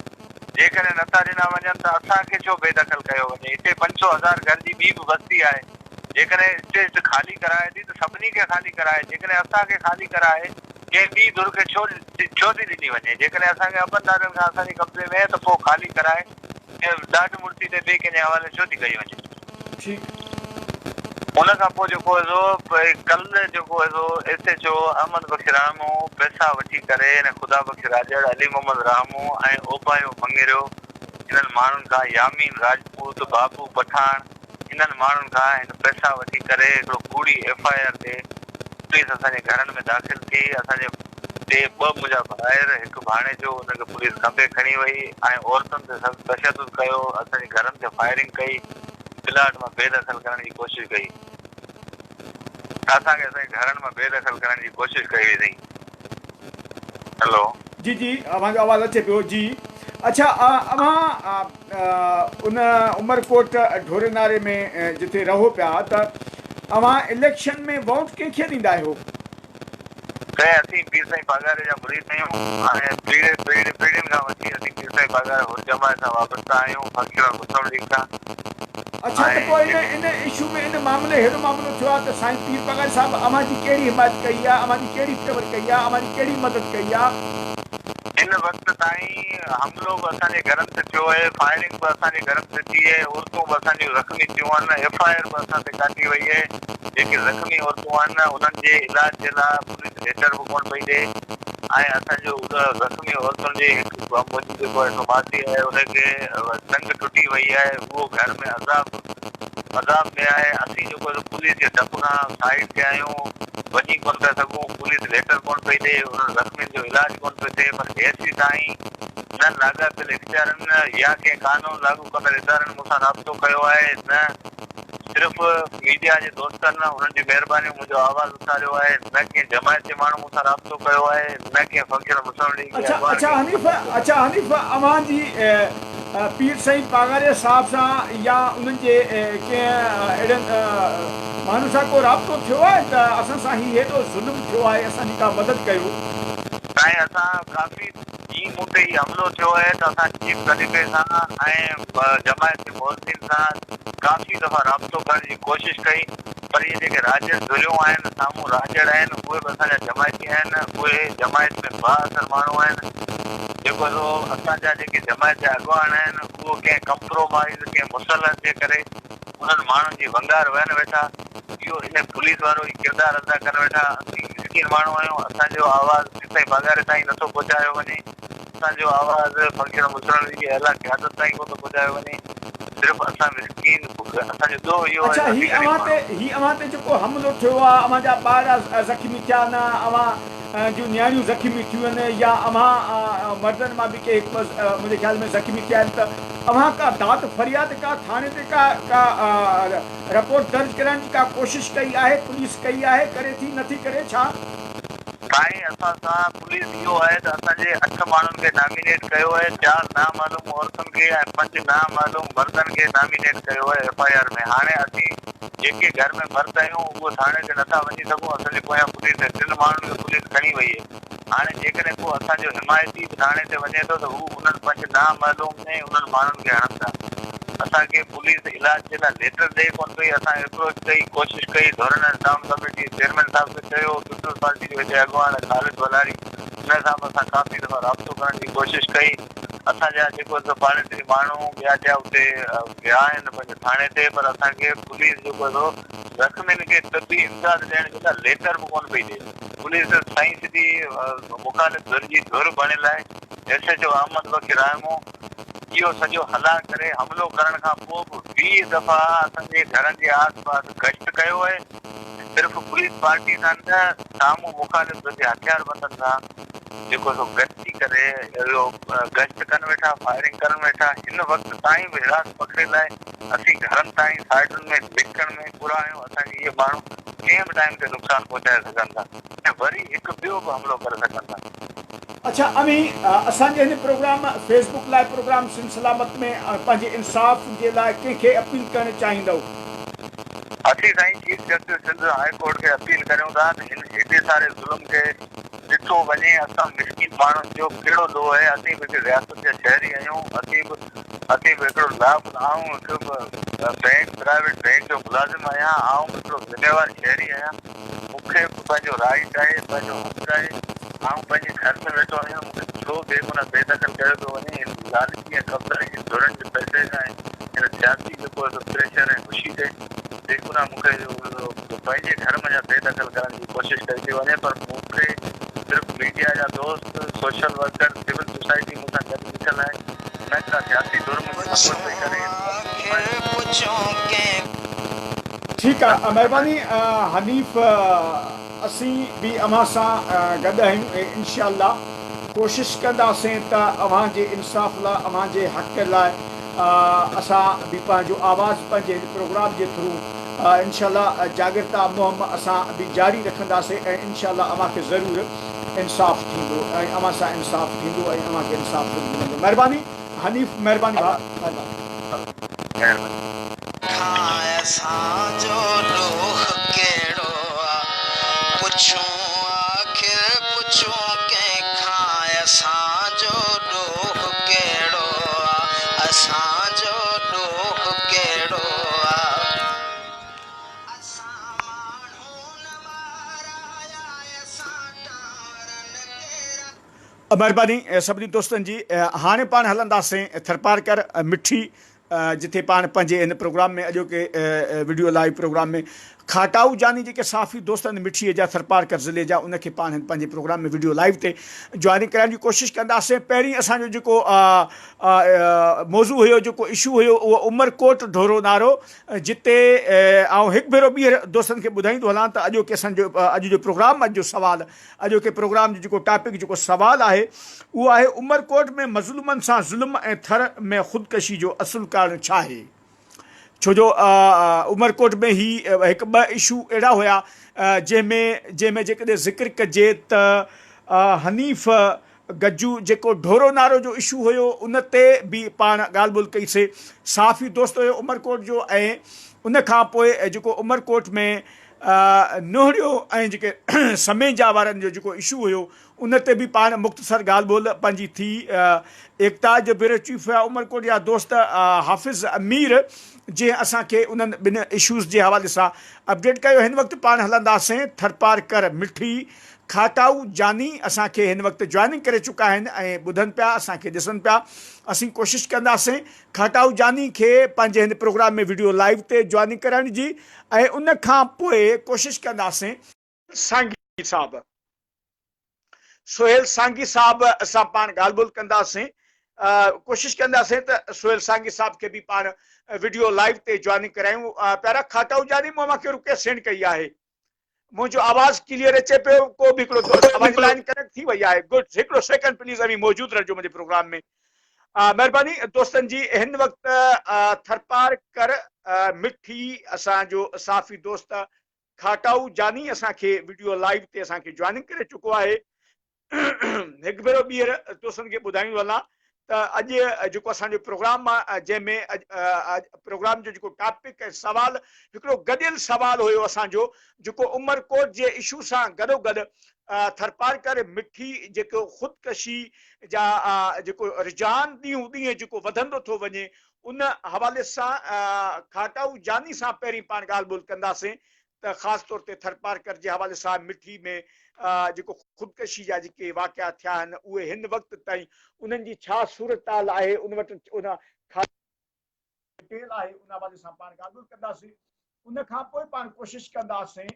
جيڪڏهن نه ٿا ڏنا وڃن ته اسان کي ڇو بي دخل ڪيو وڃي؟ هتي 500 هزار گهر جي ٻي به بستي آهي، جيڪڏهن اسٽيٽ خالي ڪرائي ٿي ته سڀني کي خالي ڪرائي، جيڪڏهن اسان کي خالي ڪرائي ڪنهن ٻي ڌر کي ڇو ڇو ٿي ڏني وڃي؟ جيڪڏهن اسان کي ابن ڏاڏن کان اسان جي قبضي ۾ آهي ته پوء خالي ڪرائي ڏاڍ مڙسي تي ٻئي ڪنهن جي حوالي ڇو ٿي ڪئي وڃي؟ ٺيڪ. ان کان پوء جيڪو هي سو ڪلهه جيڪو هي سو S H O Ahmed Bakhsh Rahmoon پئسا وٺي ڪري هن خدا بخش راڄڙ، علي محمد راهمون ۽ اوڀايو مڱريو انهن ماڻهن کان يامين راجپوت، بابو پٺاڻ انهن ماڻهن کان هن پئسا وٺي ڪري هڪڙو ڪوڙي ايف I R تي پوليس اسان جي گهرن ۾ داخل ٿي اسان جي ٽي ٻه منهنجا ڀائر هڪ ڀاڻيجو ان کي پوليس کنڀي کڻي وئي ۽ عورتن تي سخت تشدد ڪيو اسان جي گهرن تي فائرنگ ڪئي پلاٽ مان بي دخل ڪرڻ جي ڪوشش ڪئي اسان کي اسان جي گهرن مان بي دخل ڪرڻ جي ڪوشش ڪئي وئي سائين هلو. جي جي اوهان جو آواز اچي پيو جي اڇا اوهان ان عمرڪوٽ ڍوري ناري ۾ جتي رهو پيا ته اوهان اليڪشن ۾ ووٽ ڪنهن کي ڏيندا آهيو؟ سائين اسين پير سائين پاڳاري جا مريد آهيون ۽ پيڙهي پيڙهي پيڙهين کان وٺي اسين پير سائين پاڳاري حر جماعت سان وابسته آهيون فنڪشنل مسلم ليگ سان. اڇا ته ۽ پوء ان جيڪي ان اشو ۾ ان معاملي ههڙو معاملو ٿيو آهي ته سائين پير پاڳاري صاحب اوهان جي ڪهڙي حمايت ڪئي آهي اوهان جي ڪهڙي فيور ڪئي آهي اوهان جي ڪهڙي مدد ڪئي آهي؟ هن وقت تائين حملو به اسان جي گهرن تي ٿيو آهي، فائرنگ به اسان جي گهرن تي ٿي آهي، عورتون به اسان جون زخمي ٿيون آهن، ايف I R به اسان تي ڪاٽي وئي آهي، جيڪي زخمي عورتون آهن انهن جي علاج جي لاء پوليس ليٽر به ڪونه پئي ڏئي ۽ اسان جو زخمي عورتن جي هڪ منهنجي جيڪو آهي سو ماسي آهي ان کي ٽنگ ٽٽي وئي آهي اهو گهر ۾ عذاب عذاب ۾ آهي اسين جيڪو آهي سو پوليس جي ڊپ کان سائيڊ تي آهيون وڃي ڪونه پيا سگهون پوليس ليٽر ڪونه پئي ڏئي انهن زخمين جو علاج ڪونه پيو ٿئي پر هيسيتائين نه لاڳاپيل اختيارن يا ڪنهن قانون لاڳو ڪندڙ ادارن مون سان رابطو ڪيو آهي نه صرف ميڊيا جي دوستن انهن جون مهربانيون منهنجو آواز اٿاريو آهي نه ڪنهن جماعت جي ماڻهو مون سان رابطو ڪيو آهي نه ڪنهن فنڪشنل مسلم ليگ جي اڇا اڳواڻ اڇا ڪنهن حنيف اڇا حنيف اوهان جي پير سائين پاڳاري صاحب سان يا انهن جي ڪنهن اهڙن ماڻهن سان ڪو رابطو ٿيو آهي ته اسان سان هي هيڏو ظلم ٿيو آهي اسان جي ڪا مدد ڪيو. سائين اسان ڪافي جيئن مون تي هي حملو ٿيو آهي ته اسان چيف خليفي سان ۽ جماعت جي معززين سان ڪافي دفعا رابطو ڪرڻ جي ڪوشش ڪئي پر اهي جيڪي راڄڙ ڌريون آهن سامهون راڄڙ آهن اهي به اسان جا جماعتي آهن اهي جماعت ۾ بااثر ماڻهو آهن جيڪو سو اسان جا جيڪي جماعت جا اڳواڻ آهن اهو ڪنهن ڪمپرومائيز ڪنهن مصلحت جي ڪري انهن ماڻهن جي ونگار وهن ويٺا اهو ان پوليس وارو ئي ڪردار ادا ڪن ويٺا اسين مسڪين ماڻهو آهيون اسان جو آواز تائين پاڳاري تائين نٿو پهچايو وڃي، اسان جو آواز فنڪشنل مسلم ليگ جي اعليٰ قيادت تائين ڪونه ٿو پهچايو وڃي، صرف اسان مسڪين اسان جو ڏوهه اهو آهي اڇا ته هي اسين غريب اوهان تي ماڻهو. هي اوهان تي جيڪو حملو ٿيو آهي اوهان جا ٻار زخمي ٿيا نه اوهان جون نياڻيون زخمي ٿيون آهن يا اوهان مردن مان به ڪي هڪ ٻه منهنجي خيال ۾ زخمي ٿيا آهن ته اوهان ڪا داد فرياد ڪا ٿاڻي تي ڪا ڪا رپورٽ درج ڪرائڻ جي ڪا ڪوشش ڪئي آهي پوليس ڪئي آهي ڪري ٿي نٿي ڪري ڇا؟ سائين اسان سان پوليس اهو آهي ته اسان جي اٺ ماڻهن کي نامينيٽ ڪيو آهي چار نامعلوم عورتن کي ۽ پنج نامعلوم مردن کي نامينيٽ ڪيو آهي ايف I R ۾ هاڻي اسين جيڪي گهر ۾ مرد آهيون اهو ٿاڻي تي نٿا وڃي سگهون اسان جي پويان پوليس آهي ٽن ماڻهن کي پوليس کڻي وئي آهي هاڻي جيڪڏهن ڪو اسان جو حمايتي به ٿاڻي تي وڃي ٿو ته هو انهن پنج نامعلوم ۾ انهن ماڻهن کي هڻن ٿا اسان کي پوليس علاج جي لاء ليٽر ڏئي ڪونه پئي، اسان ايپروچ ڪئي، ڪوشش ڪئي، ڌورڻ ٽائون ڪميٽي جي چيئرمين صاحب کي چيو، پيپلز پارٽي جو هتي اڳواڻ خالد ولهاري ان سان به اسان ڪافي دفعا رابطو ڪرڻ جي ڪوشش ڪئي، اسان جا جيڪو سو پاڙيسري ماڻهو ٻيا ٽيا اتي ويا آهن پنهنجي ٿاڻي تي پر اسان کي پوليس جيڪو سو زخمين کي طبي امداد ڏيڻ جي لاء ليٽر به ڪونه پئي ڏئي، پوليس سائين سڌي مخالف ڌر جي ڌر بڻيل آهي، S H O Ahmed Bakhsh Rahimo. اهو سڄو هلان ڪري حملو ڪرڻ کان پوء به 20 دفعا اسان جي گهرن جي آس پاس گشت ڪيو آهي صرف پوليس پارٽي سان نه سامهون مخالف ڌر جي هٿياربندن سان جيڪو سو گڏجي ڪري اهو گشت ڪن ويٺا فائرنگ ڪرن ويٺا هن وقت تائين به حراس پکڙيل آهي اسين گهرن تائين سائيڊن ۾ لڪڻ ۾ پورا آهيون اسان کي اهي ماڻهو ڪنهن به ٽائيم تي نقصان پهچائي سگهن ٿا ۽ وري هڪ ٻيو به حملو ڪري سگهن ٿا. اڇا اوهين اسان جي هن programme Facebook live programme Sindh Salamat ۾ پنهنجي انصاف جي لاء ڪنهن کي اپيل ڪرڻ چاهيندؤ؟ اسين سائين chief justice Sindh high court کي اپيل ڪريون ٿا ته هن هيڏي ساري ظلم کي ڏٺو وڃي اسان مسڪين ماڻهن جو ڪهڙو ڏوهه آهي اسين به هڪ رياست جا شهري آهيون اسين به اسين به هڪڙو لاف آئون هڪ بينڪ پرائيويٽ بينڪ جو ملازم آهيان آئون به هڪڙو ذميوار شهري آهيان مون کي به پنهنجو رائيٽ آهي پنهنجو حق آهي آئون پنهنجي گهر ۾ ويٺو آهيان مون کي ڇو بيگناهه بي دخل ڪيو پيو وڃي هن لالچي ۽ قبضائي جي ڌرين جي پئسي کان ۽ هن سياسي جيڪو آهي سو پريشر ۽ خوشي تي بيگناهه مون کي پنهنجي گهر منجهان بي دخل ڪرڻ جي ڪوشش ڪئي پئي وڃي پر مون کي صرف ميڊيا جا دوست سوشل ورڪر سول سوسائٽي مون سان گڏ بيٺل آهي نه ڪا سياسي ڌر منهنجي سپورٽ پئي ڪري. ٺيڪ آ مهرباني حنيف. اسين به اوهان سان گڏ آهيون ۽ انشاء الله ڪوشش ڪنداسين ته اوهان جي انصاف لاء اوهان جي حق لاء اسان به پنهنجو آواز پنهنجي هن پروگرام جي ٿرو انشاء الله جاڳرتا مهم اسان به جاري رکنداسين ۽ انشاء الله اوهان کي ضرور انصاف ٿيندو ۽ اوهان سان انصاف ٿيندو ۽ اوهان کي انصاف ضرور ملندو مهرباني حنيف مهرباني ڀاء مهرباني. مهرباني. کان اسان جو ڏوھ ڪهڙو آ پڇون آخر پڇون ڪنهن کان اسان جو ڏوھ ڪهڙو آ اسان جو ڏوھ ڪهڙو آ اسان ماڻهو نه مارايا اسان ٽانورن ڪيرا. مھرباني سڀني دوستن جي ھاڻي پاڻ ھلنداسين ٿرپارڪر مٺي جتي پاڻ پنھنجي ھن پروگرام ۾ اڄوڪي وڊيو لائيو پروگرام ۾ کاٽائو جاني جيڪي صحافي دوست آھن مٺي جا ٿرپارڪر ضلعي جا ان کي پاڻ ھن پنھنجي پروگرام ۾ وڊيو لائيو تي جوائننگ ڪرائڻ جي ڪوشش ڪنداسين پهرين اسان جو جيڪو موضوع ھيو جيڪو اشو ھيو اھو عمرڪوٽ ڍورو نارو جتي آئون ھڪ ڀيرو ٻيھر دوستن کي ٻڌائيندو ھلان ته اڄوڪي اسان جو اڄ جو پروگرام اڄ جو سوال اڄوڪي پروگرام جو جيڪو ٽاپڪ جيڪو سوال آهي اهو آهي عمرڪوٽ ۾ مظلومن سان ظلم ۽ ٿر ۾ خودڪشي جو اصل ڪارڻ ڇا آهي؟ ڇو جو عمرڪوٽ ۾ هي هڪ ٻه اشو اهڙا هيا جنهن ۾ جنهن ۾ جيڪڏهن ذڪر ڪجي ته حنيف گجو جيڪو ڍورو نارو جو اشو هيو ان تي به پاڻ ڳالهه ٻولهه ڪئي سي صحافي دوست هيو عمرڪوٽ جو ۽ ان کان پوء جيڪو عمرڪوٽ ۾ نهڙيو ۽ جيڪي سميجا وارن جو جيڪو اشو هيو ان تي به پاڻ مختصر ڳالهه ٻولهه پنهنجي ٿي. ايڪتا جو بيورو چيف هيا عمرڪوٽ جا دوست حافظ مير جنهن اسان کي انهن ٻن اشوز جي حوالي سان اپڊيٽ ڪيو. هن وقت پاڻ هلنداسين ٿرپارڪر مٺي کاٽائو جاني اسان کي هن وقت جوائننگ ڪري چڪا آهن ۽ ٻڌن پيا اسان کي ڏسن پيا اسين ڪوشش ڪنداسين کاٽائو جاني کي پنهنجي هن پروگرام ۾ وڊيو لائيو تي جوائننگ ڪرائڻ جي ۽ ان کان پوء ڪوشش ڪنداسين. سانگي صاحب سهيل سانگي صاحب سان پاڻ ڳالهه ٻولهه ڪنداسين ڪوشش ڪنداسين ته سهيل سانگي صاحب کي به پاڻ وڊيو لائيو تي جوائننگ ڪرايون پيارا کاٽائو جاني مون اوهان کي رڪويسٽ سينڊ ڪئي آهي منهنجو آواز ڪليئر اچي پيو ڪو به هڪڙو دوست اوهان جي لائن ڪنيڪٽ ٿي وئي آهي گڊ هڪڙو سيڪنڊ پليز اوهين موجود رهجو منهنجي پروگرام ۾ مهرباني دوستن جي هن وقت ٿرپارڪر مٺي اسان جو صحافي دوست کاٽائو جاني اسان کي وڊيو لائيو تي اسان کي جوائننگ ڪري چڪو آهي هڪ ڀيرو ٻيهر دوستن کي ٻڌائيندو هلان ته اڄ جيڪو اسان جو پروگرام آ جنهن ۾ اڄ پروگرام جو جيڪو ٽاپڪ ۽ سوال هڪڙو گڏيل سوال هيو اسان جو جيڪو عمرڪوٽ جي اشو سان گڏو گڏ ٿرپارڪر مٺي جيڪو خودڪشي جا جيڪو رجحان ڏينهون ڏينهن جيڪو وڌندو ٿو وڃي ان حوالي سان کاٽائو جاني سان پهرين پاڻ ڳالهه ٻولهه ڪنداسين ته خاص طور تي ٿرپارڪر جي حوالي سان مٺي ۾ جيڪو خودڪشي جا جيڪي واقعا ٿيا آهن اهي هن وقت تائين انهن جي ڇا صورتحال آهي ان وٽ ان ڊيٽيل آهي ان حوالي سان پاڻ ڳالهه ٻولهه ڪنداسين ان کان پوء پاڻ ڪوشش ڪنداسين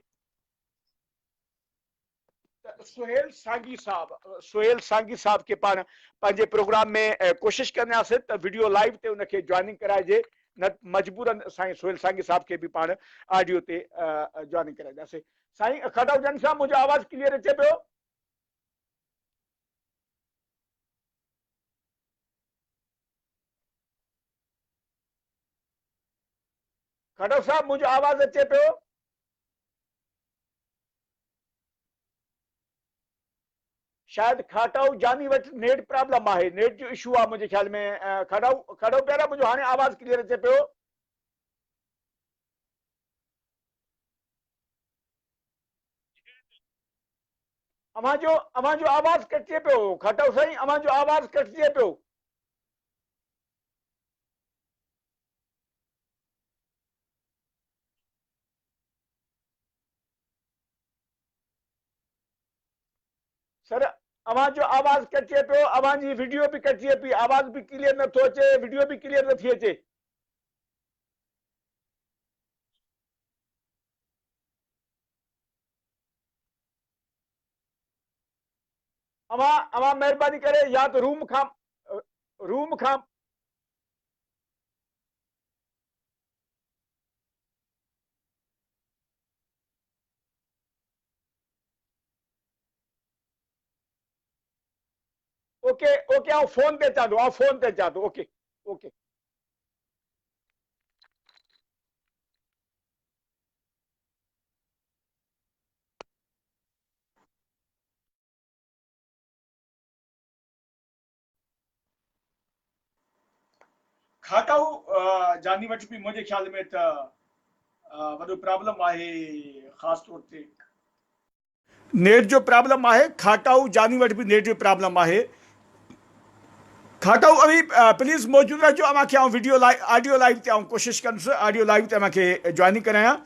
ته سهيل سانگي صاحب سهيل سانگي صاحب کي پاڻ پنهنجي پروگرام ۾ ڪوشش ڪنداسين ته وڊيو لائيو تي ان کي جوائننگ ڪرائجي نه مجبورن سائين سهيل سانگي صاحب کي به پاڻ آڊيو تي جوائننگ ڪرائينداسين سائين کاٽا جن صاحب منهنجو آواز ڪليئر اچي پيو؟ کاٽا صاحب منهنجو آواز اچي پيو؟ شايد کاٽائو جاني وٽ نيٽ پرابلم آهي نيٽ جو اشو آهي منهنجي خيال ۾ کاٽائو کاٽائو پيارا منهنجو هاڻي آواز ڪليئر اچي پيو. اوهان جو اوهان جو آواز ڪٽجي پيو کاٽائو سائين اوهان جو آواز ڪٽجي پيو. سر اوهان جو آواز ڪٽجي پيو اوهان جي وڊيو به ڪٽجي پئي آواز به ڪليئر نٿو اچي وڊيو به ڪليئر نٿي اچي. اوهان اوهان مهرباني ڪري يا ته روم کان روم کان اوڪي اوڪي آئون فون تي اچان ٿو آئون فون تي اچان ٿو اوڪي اوڪي. کاٽائو جاني وٽ به منهنجي خيال ۾ ته وڏو پرابلم آهي خاص طور تي نيٽ جو پرابلم آهي کاٽائو جاني وٽ به نيٽ جو پرابلم آهي کاٽائو اوهين پليز موجود رهجو اوهان کي آئون وڊيو لائيو آڊيو لائيو تي آئون ڪوشش ڪندس آڊيو لائيو تي اوهان کي جوائننگ ڪرايان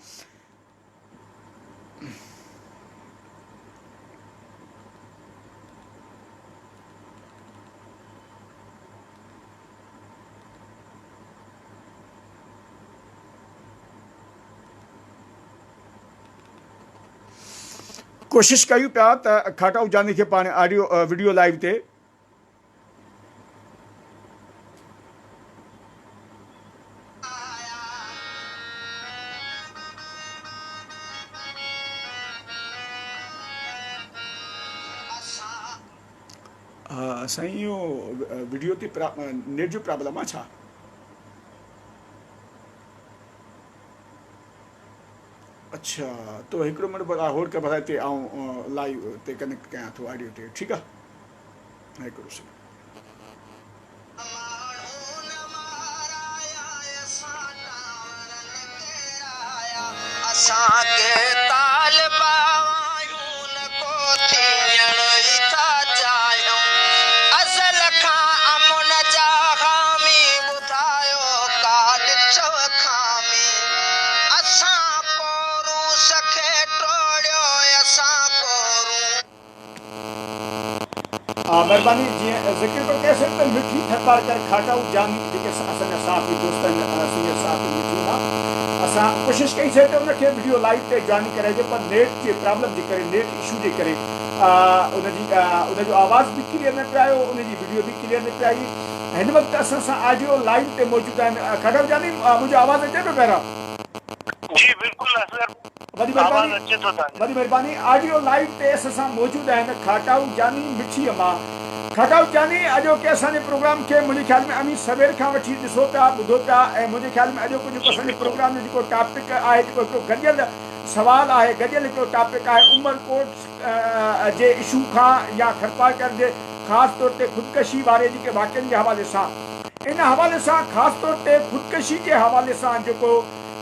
ڪوشش ڪيون پيا ته کاٽائو جاني کي پاڻ آڊيو وڊيو لائيو تي سائين اهو وڊيو تي نيٽ جو پرابلم آ ڇا؟ اڇا تو هڪڙو منٽ ڀلا هولڊ ڪر ڀلا هتي آئون لائيو تي ڪنيڪٽ ڪيان ٿو آڊيو تي ٺيڪ آ هڪڙو سيڪنڊ. مھرباني جيئن ذڪر پيو ڪيسين ته مٺي ٿرپارڪر کاٽائو جاني جيڪي اسان جا صحافي دوست آهن سينئر صحافي مٺي مان اسان ڪوشش ڪئي سي ته ان کي وڊيو لائيو تي جوائننگ ڪرائجي پر نيٽ جي پرابلم جي ڪري نيٽ اشو جي ڪري ان جي ان جو آواز به ڪليئر نه پيو آيو ان جي وڊيو به ڪليئر نه پئي آئي هن وقت اسان سان آڊيو لائيو تي موجود آهن کاٽائو جاني منهنجو آواز اچي پيو پهريان. جي بلڪل اصغر وڏي آواز مھرباني اچي ٿو توهان جو. وڏي مھرباني آڊيو لائيو تي اسان سان موجود آهن کاٽائو جاني مٺيء مان کاٽائو جاني اڄوڪي اسان جي پروگرام کي منهنجي خيال ۾ اوهين سوير کان وٺي ڏسو پيا ٻڌو پيا ۽ منهنجي خيال ۾ اڄوڪو جيڪو جي اسان جي بلڪل. پروگرام جو جيڪو ٽاپڪ آهي جيڪو هڪڙو گڏيل سوال آهي گڏيل هڪڙو ٽاپڪ آهي عمرڪوٽ جي اشو کان يا ٿرپارڪر جي خاص طور تي خودڪشي واري جيڪي واقعن جي حوالي سان ان حوالي سان خاص طور تي خودڪشي جي حوالي سان جيڪو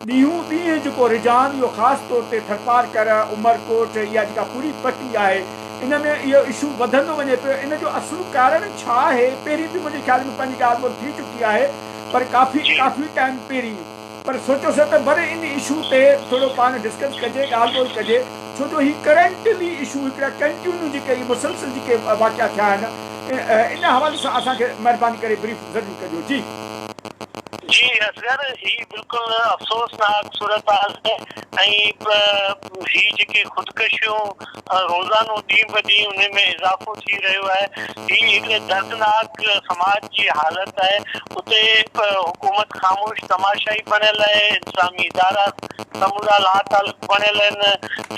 ڏينهون ڏينهن جيڪو رجحان اهو خاص طور تي ٿرپارڪر، عمرڪوٽ اها جيڪا پوري پٽي آهي ان ۾ اهو اشو وڌندو وڃي پيو ان جو اصل ڪارڻ ڇا آهي پهرين به منهنجي خيال ۾ پنهنجي ڳالهه ٻولهه ٿي چڪي آهي پر ڪافي ڪافي ٽائيم پهرين پر سوچيوسين ته وري ان اشو تي ٿورو پاڻ ڊسڪس ڪجي ڳالهه ٻولهه ڪجي ڇو جو هي ڪرنٽلي اشو هڪڙا ڪنٽينيو جيڪي هي مسلسل جيڪي واقعا ٿيا آهن ان حوالي سان اسان کي مهرباني ڪري بريف ضرور ڪجو جي. جي اصغر هي بلڪل افسوسناڪ صورتحال آهي ۽ هي جيڪي خودڪشيون روزانو ڏينهن به ڏينهن انهي ۾ اضافو ٿي رهيو آهي هي هڪڙي دردناڪ سماج جي حالت آهي اتي حڪومت خاموش تماشائي بڻيل آهي انتظامي ادارا سمورا لاتعلق بڻيل آهن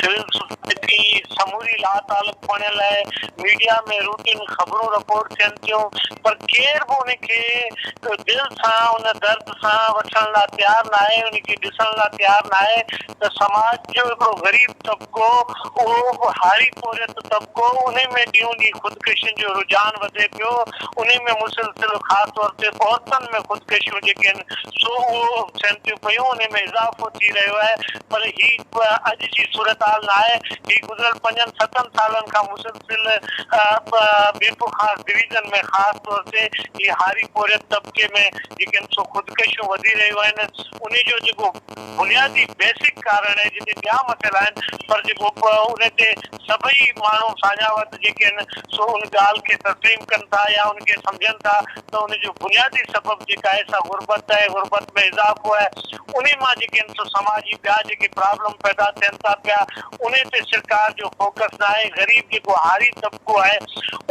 سول سوسائٽي سموري لاتعلق بڻيل آهي ميڊيا ۾ روٽين خبرون رپورٽ ٿين ٿيون پر ڪير به ان کي دل سان ان درد سان وٺڻ لاء تيار ناهي ان کي ڏسڻ لاء تيار ناهي ته سماج جو هڪڙو غريب طبقو اهو به هاري پورهيت طبقو انهي ۾ ڏينهون ڏينهن خودڪشين جو رجحان وڌي پيو انهي ۾ مسلسل خاص طور تي عورتن ۾ خودڪشيون جيڪي آهن سو اهو ٿين ٿيون پيون انهي ۾ اضافو ٿي رهيو آهي پر هي اڄ جي صورتحال نه آهي هي گذريل پنجن ستن سالن کان مسلسل ميرپورخاص ڊويزن ۾ خاص طور تي هي هاري پورهيت طبقي ۾ جيڪي آهن سو خودڪشيون وڌي رهيون آهن انهي جو جيڪو بنيادي بيسڪ ڪارڻ آهي جتي ٻيا مسئلا آهن پر جيڪو ان تي سڀئي ماڻهو ساڃاهوت جيڪي آهن سو ان ڳالهه کي تسليم ڪن ٿا يا ان کي سمجهن ٿا ته ان جو بنيادي سبب جيڪا آهي سا غربت آهي غربت ۾ اضافو آهي انهي مان جيڪي آهن سو سماجي ٻيا جيڪي پرابلم پيدا ٿين ٿا پيا انهي تي سرڪار جو فوڪس نه آهي غريب جيڪو هاري طبقو آهي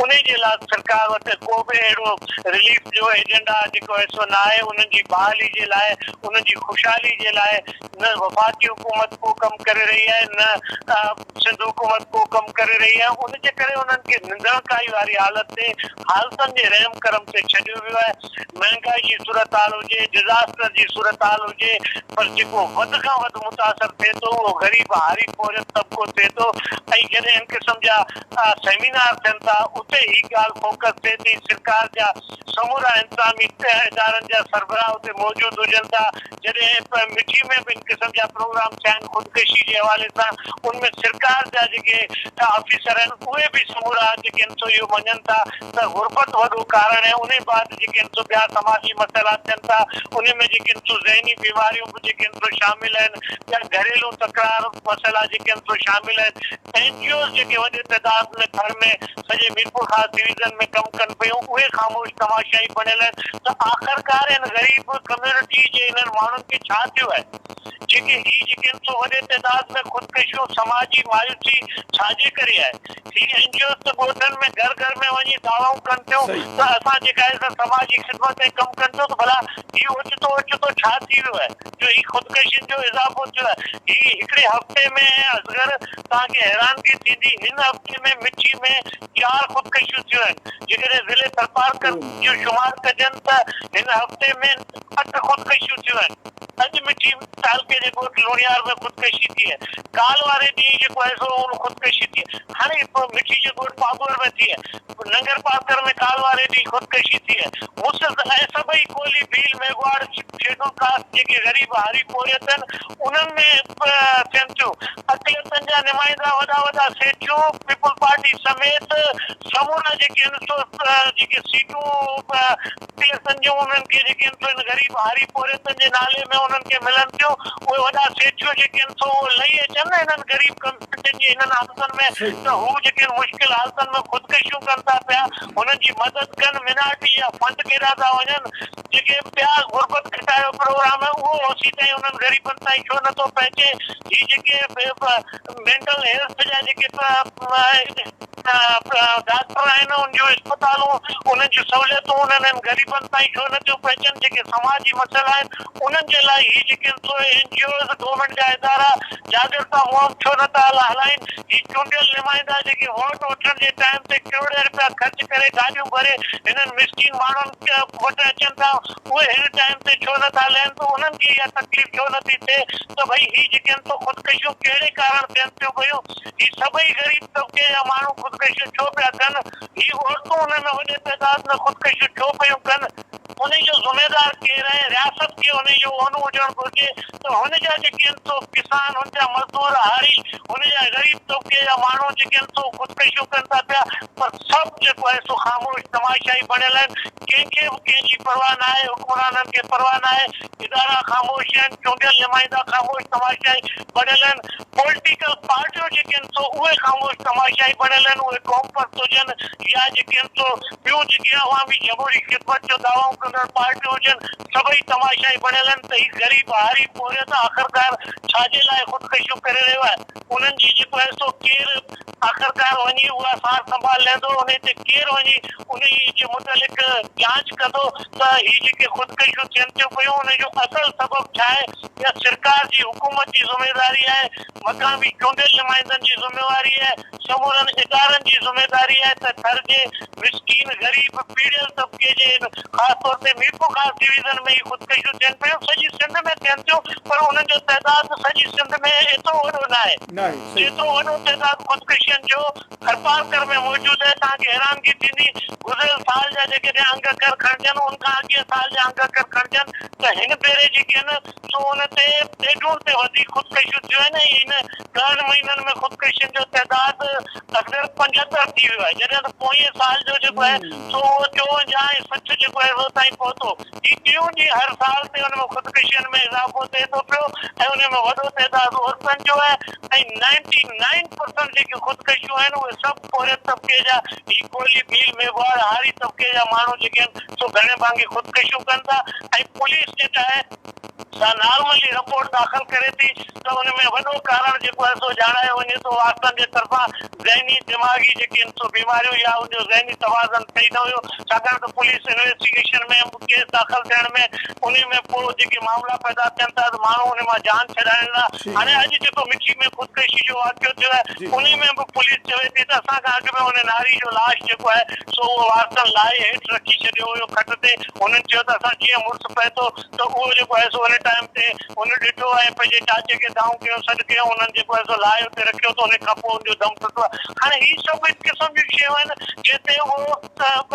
انهي جي لاء سرڪار وٽ ڪو به اهڙو رليف جو ايجنڊا جيڪو آهي سو نه آهي انهن جي بحالي. بحالي جي لاء انهن جي خوشحالي جي لاء نه وفاقي حڪومت ڪو ڪم ڪري رهي آهي نه سنڌ حڪومت ڪو ڪم ڪري رهي آهي ان جي ڪري انهن کي ننڌڻڪائي واري حالت تي حالتن جي رحم ڪرم تي ڇڏيو ويو آهي مهنگائي جي صورتحال هجي ڊزاسٽر جي صورتحال هجي پر جيڪو وڌ کان وڌ متاثر ٿئي ٿو اهو غريب هاري پورهيت طبقو ٿئي ٿو ۽ جڏهن ان قسم جا سيمينار ٿين ٿا اتي هي ڳالهه فوڪس ٿئي ٿي سرڪار جا سمورا انتظامي ادارن جا سربراهه اتي موجود هجن ٿا جڏهن مٺي ۾ به ان قسم جا پروگرام ٿيا آهن خودڪشي جي حوالي سان ان ۾ سرڪار جا جيڪي آفيسر آهن اهي به سمورا جيڪي آهن سو اهو مڃن ٿا ته غربت وڏو ڪارڻ آهي انهي بعد جيڪي آهن سو ٻيا سماجي مسئلا ٿين ٿا انهي ۾ جيڪي آهن سو ذهني بيماريون به جيڪي آهن سو شامل آهن ٻيا گهريلو تڪرار مسئلا جيڪي آهن سو شامل آهن اين جي اوز جيڪي وڏي تعداد ۾ ٿر ۾ سڄي ميرپورخاص ڊويزن ۾ ڪم ڪن پيون اهي خاموش تماشائي بڻيل آهن ته آخرڪار ان غريب ڪميونٽي جي انهن ماڻهن کي ڇا ٿيو آهي جيڪي هي جيڪي آهن سو وڏي تعداد ۾ خودڪشيون سماجي مايوسي ڇا جي ڪري آهي هي اين جي اوز ته ڳوٺن ۾ گهر گهر ۾ وڃي دعوائون ڪن ٿيون ته اسان جيڪا آهي سا سماجي خدمت ۽ ڪم ڪن ٿيون ته ڀلا هي اوچتو اوچتو ڇا ٿي ويو آهي جو هي خودڪشين جو اضافو ٿيو آهي. هي هڪڙي هفتي ۾ اصغر توهان کي حيرانگي ٿيندي هن هفتي ۾ مٺي ۾ چار خودڪشيون ٿيون آهن. جيڪڏهن ضلعي ٿرپارڪر جون شمار ڪجن ته هن هفتي ۾ اٺ خودڪشيون ٿيون آهن. اڄ مٺي تعلقي جي ڳوٺ لوڻيار ۾ خودڪشي ٿي آهي. ڪالهه واري ڏينهن جيڪو آهي سو ان خودڪشي ٿي آهي. هاڻي مٺي جي ڳوٺ پاٻوهر ۾ ٿي آهي. ننگر پارڪر ۾ ڪالهه واري ڏينهن خودڪشي ٿي آهي. مسز ۽ سڀئي ڪولهي، ڀيل، ميگهواڙ، شيڊول ڪاسٽ جيڪي غريب هاري پورهيت آهن انهن ۾ به ٿين ٿيون. اقليتن جا نمائندا وڏا وڏا سيٺيون پيپلز پارٽي سميت سمورا جيڪي آهن سو جيڪي سيٽون اقليتن جون انهن کي جيڪي آهن سو ان غريب هاري پورهيتن جي نالي ۾ انهن کي ملن ٿيون اهي وڏا سيٺيون جيڪي آهن سو اهي لهي اچن نه انهن غريب ڪميونٽين جي انهن حالتن ۾ ته هو جيڪي آهن مشڪل حالتن ۾ خودڪشيون ڪن ٿا پيا انهن جي مدد ڪن مينارٽي جا فنڊ ڪيڏا ٿا وڃن جيڪي ٻيا غربت گهٽايو پروگرام آهي اهو اوسي تائين انهن غريبن تائين ڇو نٿو پهچي هي جيڪي مينٽل هيلٿ جا جيڪي ڊاڪٽر آهن ان جون اسپتالون انهن جون سهوليتون انهن غريبن تائين ڇو نٿيون پهچن جيڪي سماجي مسئلا آهن انهن جي لاء هي جيڪي اين جي اوز گورنمينٽ جا ادارا جاڳرتا مهم ڇو نٿا هلائين هي چونڊيل نمائندا جيڪي ووٽ وٺڻ جي ٽائيم تي ڪروڙين رپيا خرچ ڪري گاڏيون ڀري هنن مسڪين ماڻهن وٽ اچن ٿا اهي هن ٽائيم تي ڇو نه ٿا لهن ته انهن کي اها تڪليف ڇو نه ٿي ٿئي ته ڀئي هي جيڪي آهن سو خودڪشيون ڪهڙي ڪارڻ ٿين ٿيون پيون هي سڀئي غريب طبقي جا ماڻهو خودڪشيون ڇو پيا ڪن هي عورتون انهن ۾ وڏي تعداد ۾ خودڪشيون ڇو پيون ڪن انهي جو ذميدار ڪير آهي رياست کي انهي جو اونو هجڻ گهرجي ته هن جا جيڪي آهن سو ڪسان هن جا مزدور هاري هن جا غريب طبقي جا ماڻهو جيڪي آهن سو خودڪشيون ڪن ٿا پيا پر سڀ جيڪو آهي سو خاموش تماشائي بڻيل آهن، ڪنهن کي به ڪنهن جي پرواهه ناهي، حڪمرانن کي پرواهه ناهي، ادارا خاموش آهن، چونڊيل نمائندا خاموش تماشائي بڻيل آهن، پوليٽيڪل پارٽيون جيڪي آهن سو اهي خاموش تماشائي بڻيل آهن، اهي قومپرست هجن يا جيڪي آهن سو ٻيون جيڪي عوامي جمهوري خدمت جو دعوائون ڪندڙ پارٽيون هجن، سڀئي تماشائي بڻيل آهن ته هي غريب هاري پورهيت آخرڪار ڇا جي لاء خودڪشيون ڪري رهيو آهي، انهن جي جيڪو آهي سو ڪير آخرڪار وڃي اها سار سنڀال لهندو، انهي تي ڪير وڃي انهي جي متعلق جاچ ڪندو ته هي جيڪي خودڪشيون ٿين ٿيون پيون انهي جو اصل سبب ڇا آهي؟ اها سرڪار جي حڪومت جي ذميواري آهي، مقامي چونڊيل نمائندن جي ذميواري آهي، سمورن ادارن جي ذميواري آهي ته ٿر جي مسڪين غريب پيڙهيل طبقي جي خاص طور تي ميرپورخاص ڊويزن ۾ هي خودڪشيون ٿين پيون، سڄي سنڌ ۾ ٿين ٿيون پر انهن جو تعداد سڄي سنڌ ۾ ايترو وڏو ناهي. جيترو وڏو تعداد خودڪشين جو ٿرپارڪر ۾ موجود آهي توهان کي حيرانگي ٿيندي گذريل سال جا جيڪڏهن انگ اکر کڻجن ان کان اڳئين سال جا انگ اکر کڻجن ته هن ڀيري جيڪي آهن سو ان تي ڏيڍوڻ تي وڌيڪ خودڪشيون ٿيون آهن ۽ هن ڏهن مهينن ۾ خودڪشين جو تعداد اڪثر 75 ٿي ويو آهي جڏهن ته پوئين سال جو جيڪو آهي سو اهو 54 ۽ 60 جيڪو آهي سو تائين پهتو. هي ٽيون ڏينهن هر سال تي ان ۾ خودڪشين ۾ اضافو ٿئي ٿو پيو ۽ ان ۾ وڏو تعداد عورتن جو آهي ۽ نائنٽي نائن پرسنٽ جيڪي خودڪشيون آهن اهي سڀ پورهيت طبقي جا هي ڪولهي، ڀيل، ميگهواڙ، هاري طبقي جا ماڻهو جيڪي آهن سو گهڻي ڀاڱي خودڪشيون ڪن ٿا ۽ پوليس جيڪا آهي. سا نارملي رپورٽ داخل ڪري ٿي ته ان ۾ وڏو ڪارڻ جيڪو آهي سو ڄاڻايو وڃي ٿو وارثن جي طرفان ذهني دماغي جيڪي آهن سو بيماريون يا ان جو ذهني توازن صحيح نه هيو ڇاڪاڻ ته پوليس انويسٽيگيشن ۾ ڪيس داخل ٿيڻ ۾ انهي ۾ پوء جيڪي معاملا پيدا ٿين ٿا ته ماڻهو انهي مان جان ڇڏائڻ لاء هاڻي اڄ جيڪو مٺي ۾ خودڪشي جو واقعو ٿيو آهي انهي ۾ به پوليس چوي ٿي ته اسان کان اڳ ۾ ان ناري جو لاش جيڪو آهي سو اهو وارثن لاهي هيٺ رکي ڇڏيو هيو کٽ تي هنن چيو ته اسان جيئن مڙس پهتو ته اهو جيڪو آهي سو ان ٽائيم تي هن ڏٺو ۽ پنهنجي چاچي کي دانهون ڪيون سڏ ڪيون انهن جيڪو آهي سو لاهي اتي رکيو ته ان کان پوء ان جو دم ٽٽو آهي هاڻي هي سڀ ان قسم جون شيون آهن جنهن تي اهو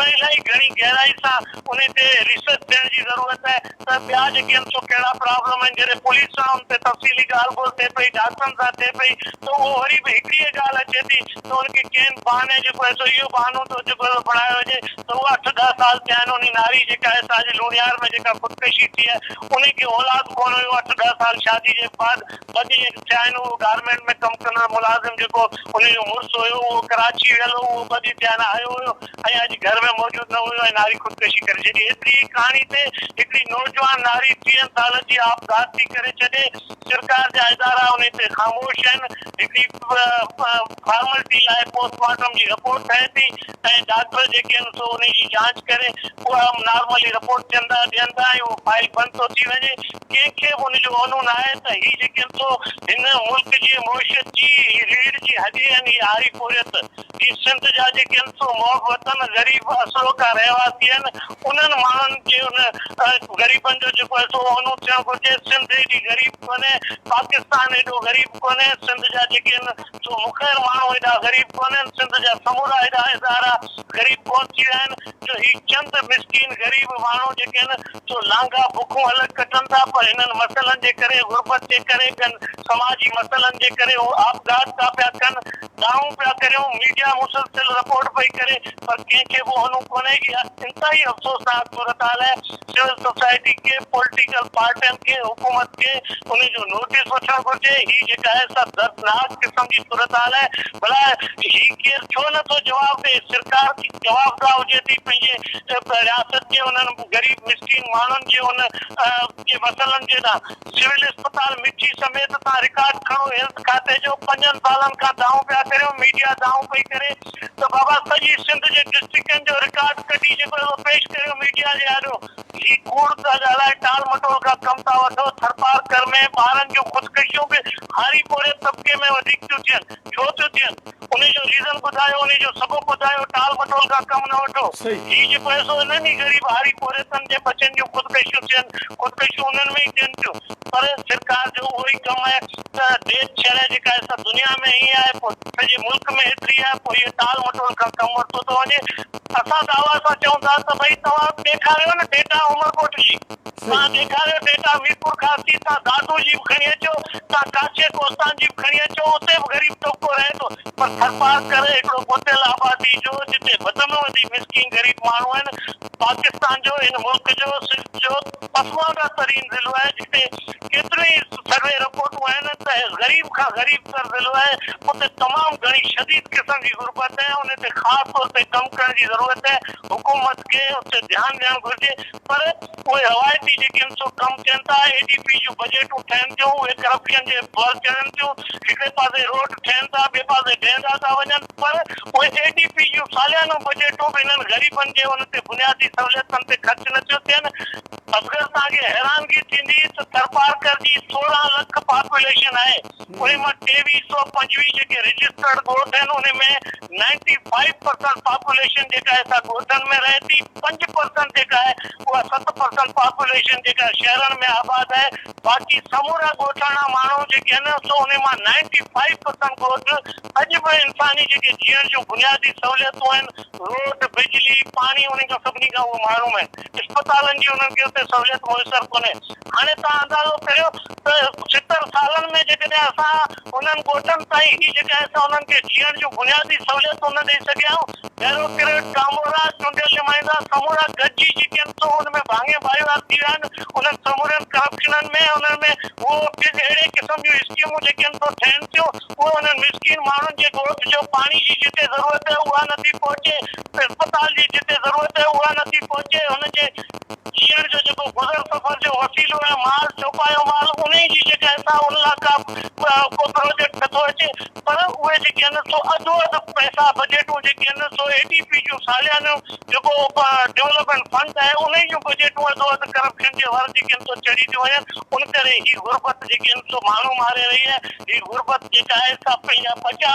الاهي گهڻي گهرائي سان انهي تي ريسرچ ٿيڻ جي ضرورت آهي ته ٻيا جيڪي آهن سو ڪهڙا پرابلم آهن جڏهن پوليس سان ان تي تفصيلي ڳالهه ٻولهه ٿئي پئي ڊاڪٽرن سان ٿئي پئي ته اهو وري به هڪڙي ڳالهه اچي ٿي ته ان کي ڪنهن بهاني جيڪو آهي سو اهو بهانو ٿو جيڪو آهي سو بڻايو وڃي ته اهو اٺ ڏهه سال ٿيا آهن انهي ناري جيڪا آهي سا اڄ لوڻيار ۾ جيڪا خودڪشي ٿي آهي انهي کي اولاد ڪونه هيو اٺ ڏهه سال شادي جي بعد ٻه ڏينهن ٿيا آهن اهو گارمينٽ ۾ ڪم ڪندڙ ملازم جيڪو انهي جو مڙس هيو اهو ڪراچي ويل هو اهو ٻه ڏينهن ٿيا آهن آيو هيو ۽ اڄ گهر ۾ موجود نه هيو ۽ ناري خودڪشي ڪري ڇڏي ايتري ئي ڪهاڻي تي هڪڙي نوجوان ناري ٽيهن سالن جي آپگهات ٿي ڪري ڇڏي سرڪار جا ادارا انهي تي خاموش آهن هڪڙي فارملٽي لاء پوسٽ مارٽم جي رپورٽ ٺهي ٿي ۽ ڊاڪٽر جيڪي آهن سو انهي جي جاچ ڪري اها نارملي رپورٽ ٿين ٿا ڏين ٿا ۽ اهو فائل بند ٿو ٿي وڃي ڪنهن کي به ان جو اونو ناهي ته هي جيڪي آهن سو هن ملڪ جي معيشت جي هي ريڙهه جي هڏي آهن هي هاري پورهيت هي سنڌ جا جيڪي آهن سو محب وطن غريب اصلوڪا رهواسي آهن انهن ماڻهن جي ان غريبن جو جيڪو آهي سو اونو ٿيڻ گهرجي سنڌ ايڏي غريب ڪونهي پاڪستان ايڏو غريب ڪونهي سنڌ جا جيڪي آهن سو مخير ماڻهو ايڏا غريب ڪونهن سنڌ جا سمورا ايڏا ادارا غريب ڪونه ٿي ويا آهن جو هي چند مسڪين غريب ماڻهو جيڪي آهن سو لانگها بکون الڳ ڪٽن ٿا پر هنن مسئلن جي ڪري غربت جي ڪري ٻين سماجي مسئلن جي ڪري هو آپگهات ٿا پيا ڪن دانهون پيا ڪريون، ميڊيا مسلسل رپورٽ پئي ڪري پر ڪنهن کي به اونو ڪونهي، اها انتهائي افسوسناڪ صورتحال آهي، سول سوسائٽي کي، پوليٽيڪل پارٽين کي، حڪومت کي ان جو نوٽيس وٺڻ گهرجي، هي جيڪا آهي سا دردناڪ قسم جي صورتحال آهي، ڀلا هي ڪير ڇو نه ٿو جواب ڏئي، سرڪار جوابده هجي ٿي پنهنجي رياست جي انهن غريب مسڪين ماڻهن جي ان جي مسئلن جي ڏانهن. سول اسپتال مٺي سميت تان رڪارڊ کڻو هيلٿ کاتي جو پنجن سالن کان دانهون پيا ڪريون ميڊيا دانهون پئي ڪري ته بابا سڄي سنڌ جي ڊسٽرڪٽن جو رڪارڊ ڪڍي جيڪو سو پيش ڪريو ميڊيا جي آڏو هي ڪوڙ ٿا ڳالهائي ٽال مٽول کان ڪم ٿا وٺو ٿرپارڪر ۾ ٻارن جون خودڪشيون به هاري پورهيت طبقي ۾ وڌيڪ ٿيون ٿين ڇو ٿيون ٿين انهي جو ريزن ٻڌايو انهي جو سبب ٻڌايو ٽال مٽول کان ڪم نه وٺو هي جيڪو آهي سو انهن ئي غريب هاري پورهيتن جي ٻچن جون خودڪشيون ٿين خودڪشيون انهن ۾ ئي ٿين ٿيون پر سرڪار جو اهو ئي ڪم آهي ته ڊيٿ شرح جيڪا آهي سا دنيا ۾ ائين آهي پوء سڄي ملڪ ۾ ايتري آهي پوء هيء ٽال مٽول کان ڪم ورتو ٿو وڃي اسان دعويٰ سان چئون ٿا ته ڀئي توهان ڏيکاريو نه ڊيٽا عمرڪوٽ جي توهان ڏيکاريو ڊيٽا ميرپورخاص جي توهان دادو جي به کڻي اچو توهان ڪاڇي ڪوهستان جي به کڻي اچو اتي به غريب طبقو رهي ٿو پر ٿرپارڪر هڪڙو ڳتيل آبادي جو جتي وڌ ۾ وڌي مسڪين غريب ماڻهو آهن پاڪستان جو هن ملڪ جو سنڌ جو پسمانده ترين ضلعو آهي جتي ڪيتريون ئي سروي رپورٽون آهن ته غريب کان غريب تر ضلعو آهي اتي تمام گهڻي شديد قسم جي غربت آهي ان تي خاص طور تي ڪم ڪرڻ جي ضرورت آهي حڪومت کي اتي ڌيان ڏيڻ گهرجي پر اهي روايتي جيڪي آهن سو ڪم ٿين ٿا، اي ڊي پي جون بجيٽون ٺهن ٿيون، اهي ڪرپشن جي ور چڙهن ٿيون، هڪڙي پاسي روڊ ٺهن ٿا ٻئي پاسي ڊهندا ٿا وڃن پر اهي اي ڊي پي جون ساليانو بجيٽون به انهن غريبن جي ان تي بنيادي سهوليتن تي خرچ نه ٿيون ٿين. اصغر توهان کي حيرانگي ٿيندي ته ٿرپارڪر جي 16 لک پاپوليشن آهي انهي مان 2325 جيڪي رجسٽرڊ ڳوٺ آهن انهي ۾ نائنٽي فائيو پرسنٽ پاپوليشن جيڪا آهي سا ڳوٺن ۾ رهي ٿي. 5% جيڪا آهي اها 7% پاپوليشن جيڪا شهرن ۾ آباد آهي باقي سمورا ڳوٺاڻا ماڻهو جيڪي آهن سو انهي مان نائنٽي فائيو پرسنٽ ڳوٺ اڄ به انساني جيڪي جيئڻ جون بنيادي سهوليتون آهن روڊ بجلي پاڻي انهن کان سڀني کان اهي محروم آهن اسپتالن جي انهن کي اتي سهوليت ميسر ڪونهي هاڻي توهان اندازو ڪريو ته 70 سالن ۾ جيڪڏهن اسان انهن ڳوٺن تائين هي جيڪا آهي سا انهن کي جيئڻ جون بنيادي سهوليتون شهوديتون نه ڏئي سگهيا آهيون، بيوروڪريٽ، ڪامورا، چونڊيل نمائندا سمورا گڏجي جيڪي آهن سو ان ۾ ڀاڱي ڀائيوار ٿي ويا آهن، انهن سمورين ڪرپشنن ۾ انهن ۾ اهو اهڙي قسم جون اسڪيمون جيڪي آهن سو ٺهن ٿيون اهي انهن مسڪين ماڻهن جي ڳوٺ جو پاڻي جي جتي ضرورت آهي اها نٿي پهچي، اسپتال جي جتي ضرورت آهي اها نٿي پهچي، هنن جي جيئڻ جو جيڪو گذر سفر جو وسيلو ۽ مال چوپايو مال انهي جي جيڪا حصا ان لاء ڪا ڪو پروجيڪٽ نٿو اچي پر اهي جيڪي آهن سو اڌو اڌ پئسا بجيٽون جيڪي آهن سو اي ڊي پي جون ساليانيون جيڪو ڊولپمينٽ فنڊ آهي انهي جون بجيٽون اڌو اڌ ڪرپشن جي ور جيڪي آهن سو چڙهي ٿيون وڃن ان ڪري هي غربت جيڪي آهن سو ماڻهو ماري رهي آهي هي غربت جيڪا آهي سا پنهنجا ٻچا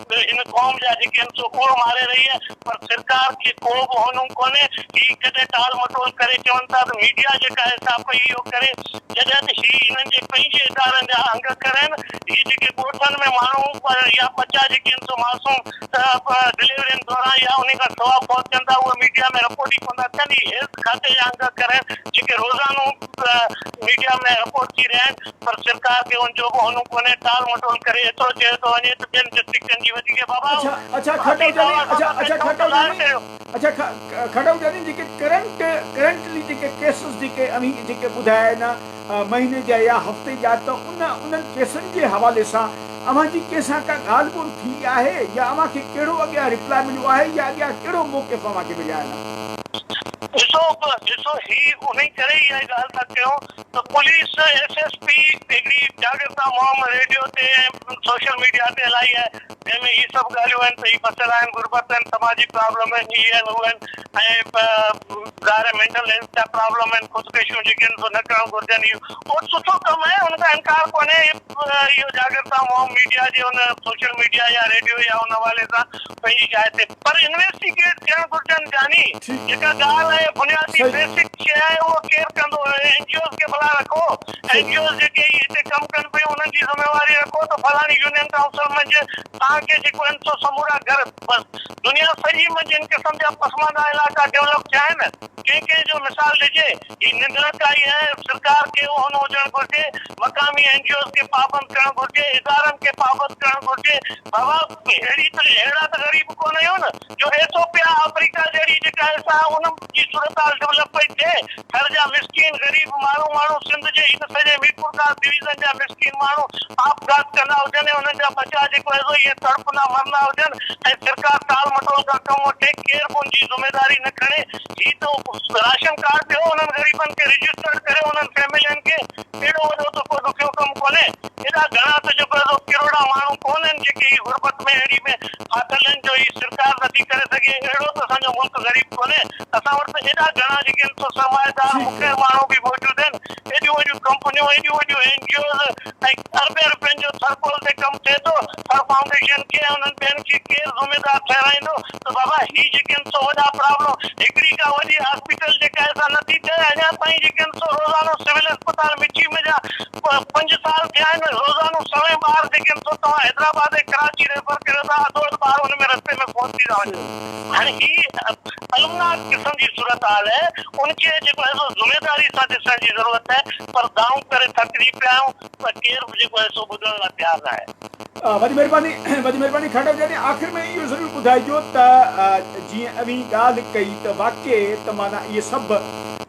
به هن قوم جا جيڪي آهن سو اهو ماري رهي آهي پر سرڪار کي ڪو به هونون ڪونهي هي ڪڏهن ٽال مٽول ڪري چون ٿا ته ميڊيا جيڪا آهي سا پئي اهو ڪري جڏهن ته هي هنن جي پنهنجي ادارن جا انگ اکر آهن هي جيڪي ڳوٺن ۾ ماڻهو يا ٻچا جيڪي آهن سو معصوم ڊليورين دوران يا انهي کان سوا فوت ٿين ٿا اهي ميڊيا ۾ رپورٽ ئي ڪونه ٿا ٿين هي هيلٿ کاتي جا انگ اکر آهن جيڪي روزانو ميڊيا ۾ رپورٽ ٿي رهيا آهن پر سرڪار کي ان جو به هونو ڪونهي ٽال مٽول ڪري ايترو چيو ٿو وڃي ته ٻين ڊسٽرڪٽن جي وڌيڪ بابا اڇا اڇا کٽو جاني اڇا اڇا کٽو جاني اڇا کٽو جاني جيڪي ڪرنٽ ڪرنٽلي جيڪي ڪيسز جيڪي اوهين جيڪي ٻڌايا آهن مهيني جا يا هفتي جا ته ان انهن ڪيسن جي حوالي سان اوهان جي ڪنهن سان ڪا ڳالهه ٻولهه ٿي آهي يا اوهان کي ڪهڙو اڳيان ريپلاء مليو آهي يا اڳيان ڪهڙو موقف اوهان کي مليا آهن. ڏسو ڏسو هي انهي ڪري ئي اها ڳالهه ٿا ڪيون ته پوليس ايس ايس پي هڪڙي جاڳرتا مهم ريڊيو تي ۽ سوشل ميڊيا تي هلائي آهي جنهن ۾ هي سڀ ڳالهيون آهن ته هي مسئلا آهن غربت آهن سماجي پرابلم آهن هي آهن هو آهن ۽ ظاهر آهي مينٽل هيلٿ جا پرابلم آهن خودڪشيون جيڪي آهن سو نه ڪرڻ گهرجن اهو سٺو ڪم آهي ان کان انڪار ڪونهي اهو جاڳرتا مهم ميڊيا جي ان سوشل ميڊيا يا ريڊيو يا ان حوالي سان پنهنجي جاء تي پر انويسٽيگيٽ ٿيڻ گهرجن جاني جيڪا ڳالهه آهي بنيادي بيسڪ شيء آهي اهو ڪير ڪندو اين جي اوز کي ڀلا رکو اين جي اوز جيڪي هي هتي ڪم ڪن پيون انهن جي ذميواري رکو ته فلاڻي يونين ڪائونسل منجهه توهان کي جيڪو آهن سو سمورا گهر بس دنيا سڄي منجهه ان قسم جا پسمانده علائقا ڊولپ ٿيا آهن ڪنهن ڪنهن جو مثال ڏجي هي ننڌڻڪائي آهي، سرڪار کي اهن هجڻ گهرجي، مقامي اين جي اوز کي پابند ڪرڻ گهرجي، ادارن کي پابند ڪرڻ گهرجي، بابا ههڙي ته ههڙا ته غريب ڪونه آهيون نه جو ايٿوپيا آفريڪا جهڙي جيڪا آهي سا ان جي صورتحال ڊولپ پئي ٿئي، ٿر جا مسڪين غريب مارو ماڻهو سنڌ جي هن سڄي ميرپورخاص ڊويزن جا مسڪين ماڻهو آپگهات ڪندا هجن ۽ انهن جا ٻچا جيڪو آهي سو ائين تڙپندا مرندا هجن ۽ سرڪار ٽال مٽول کان ڪم وٺي ڪير به ان جي ذميداري نه کڻي. هي ته راشن ڪارڊ ڏيو انهن غريبن کي رجسٽرڊ ڪريو انهن فيملين کي ايڏو وڏو ته ڪو ڏکيو ڪم ڪونهي ايڏا گهڻا ته جيڪو آهي سو ڪروڙا ماڻهو ڪونهن جيڪي هي غربت ۾ اهڙي ۾ ڦاٿل آهن جو هي سرڪار نٿي ڪري سگهي اهڙو ته اسان جو ملڪ غريب ڪونهي اسان وٽ ته ايڏا گهڻا جيڪي آهن سو سرمائيدار مخير ماڻهو به موجود آهن ايڏيون وڏيون ڪمپنيون ايڏيون وڏيون اين جي اوز ۽ اربين رپين جو ٿرڪول تي ڪم ٿئي ٿو ٿر فائونڊيشن کي ۽ انهن ٻين کي ڪير ذميدار ٺهرائيندو ته بابا هي جيڪي آهن سو وڏا پرابلم هڪڙي ڪا وڏي هاسپيٽل جيڪا آهي سا نٿي ٺهي اڃا تائين جيڪي آهن سو روزانو سول اسپتال مٺي ۾ جا پنج سال ٿيا آهن روزانو سوين ٻار جيڪي آهن سو توهان حيدرآباد ۽ ڪراچي ريفر ڪريو ٿا اڌو اڌ ٻار ان ۾ رستي ۾ فوت ٿي ٿا وڃن هاڻي هي المناڪ قسم جي صورتحال آهي ان کي جيڪو آهي سو ذميداري سان ڏسڻ جي ضرورت آهي پر دانهون ڪري ٿڪجي پيا آهيون پر ڪير به جيڪو آهي سو ٻڌڻ لاء تيار نه آهي. وڏي مهرباني وڏي مهرباني کاٽو جاني آخر ۾ اهو ضرور ٻڌائجو ته جيئن اوهين ڳالهه ڪئي ته واقعي ته معنيٰ اهي سڀ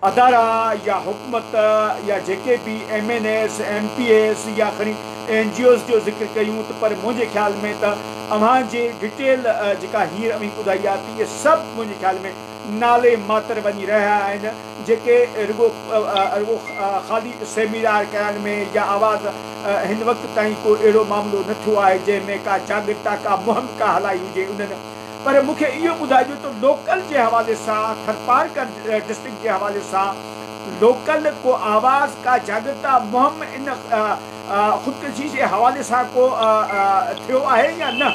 ادارا يا حڪومت يا جيڪي به M N As M P As يا کڻي اين جي اوز جو ذڪر ڪيون ته پر منهنجي خيال ۾ ته اوهان جي ڊٽيل جيڪا هينئر اوهين ٻڌائي آهي ته اهي سڀ منهنجي خيال ۾ نالي ماتر وڃي رهيا آهن جيڪي رڳو رڳو خالي سيمينار ڪرائڻ ۾ يا آواز هن وقت تائين ڪو اهڙو معاملو نه ٿيو آهي جنهن ۾ ڪا جاڳرتا ڪا مهم ڪا هلائي هجي انهن پر مون کي اهو ٻڌائجو ته لوڪل جي حوالي سان ٿرپارڪر ڊسٽرڪٽ جي حوالي سان لوڪل ڪو آواز ڪا جاڳرتا مهم ان خودڪشي جي حوالي سان ڪو ٿيو آهي يا نه؟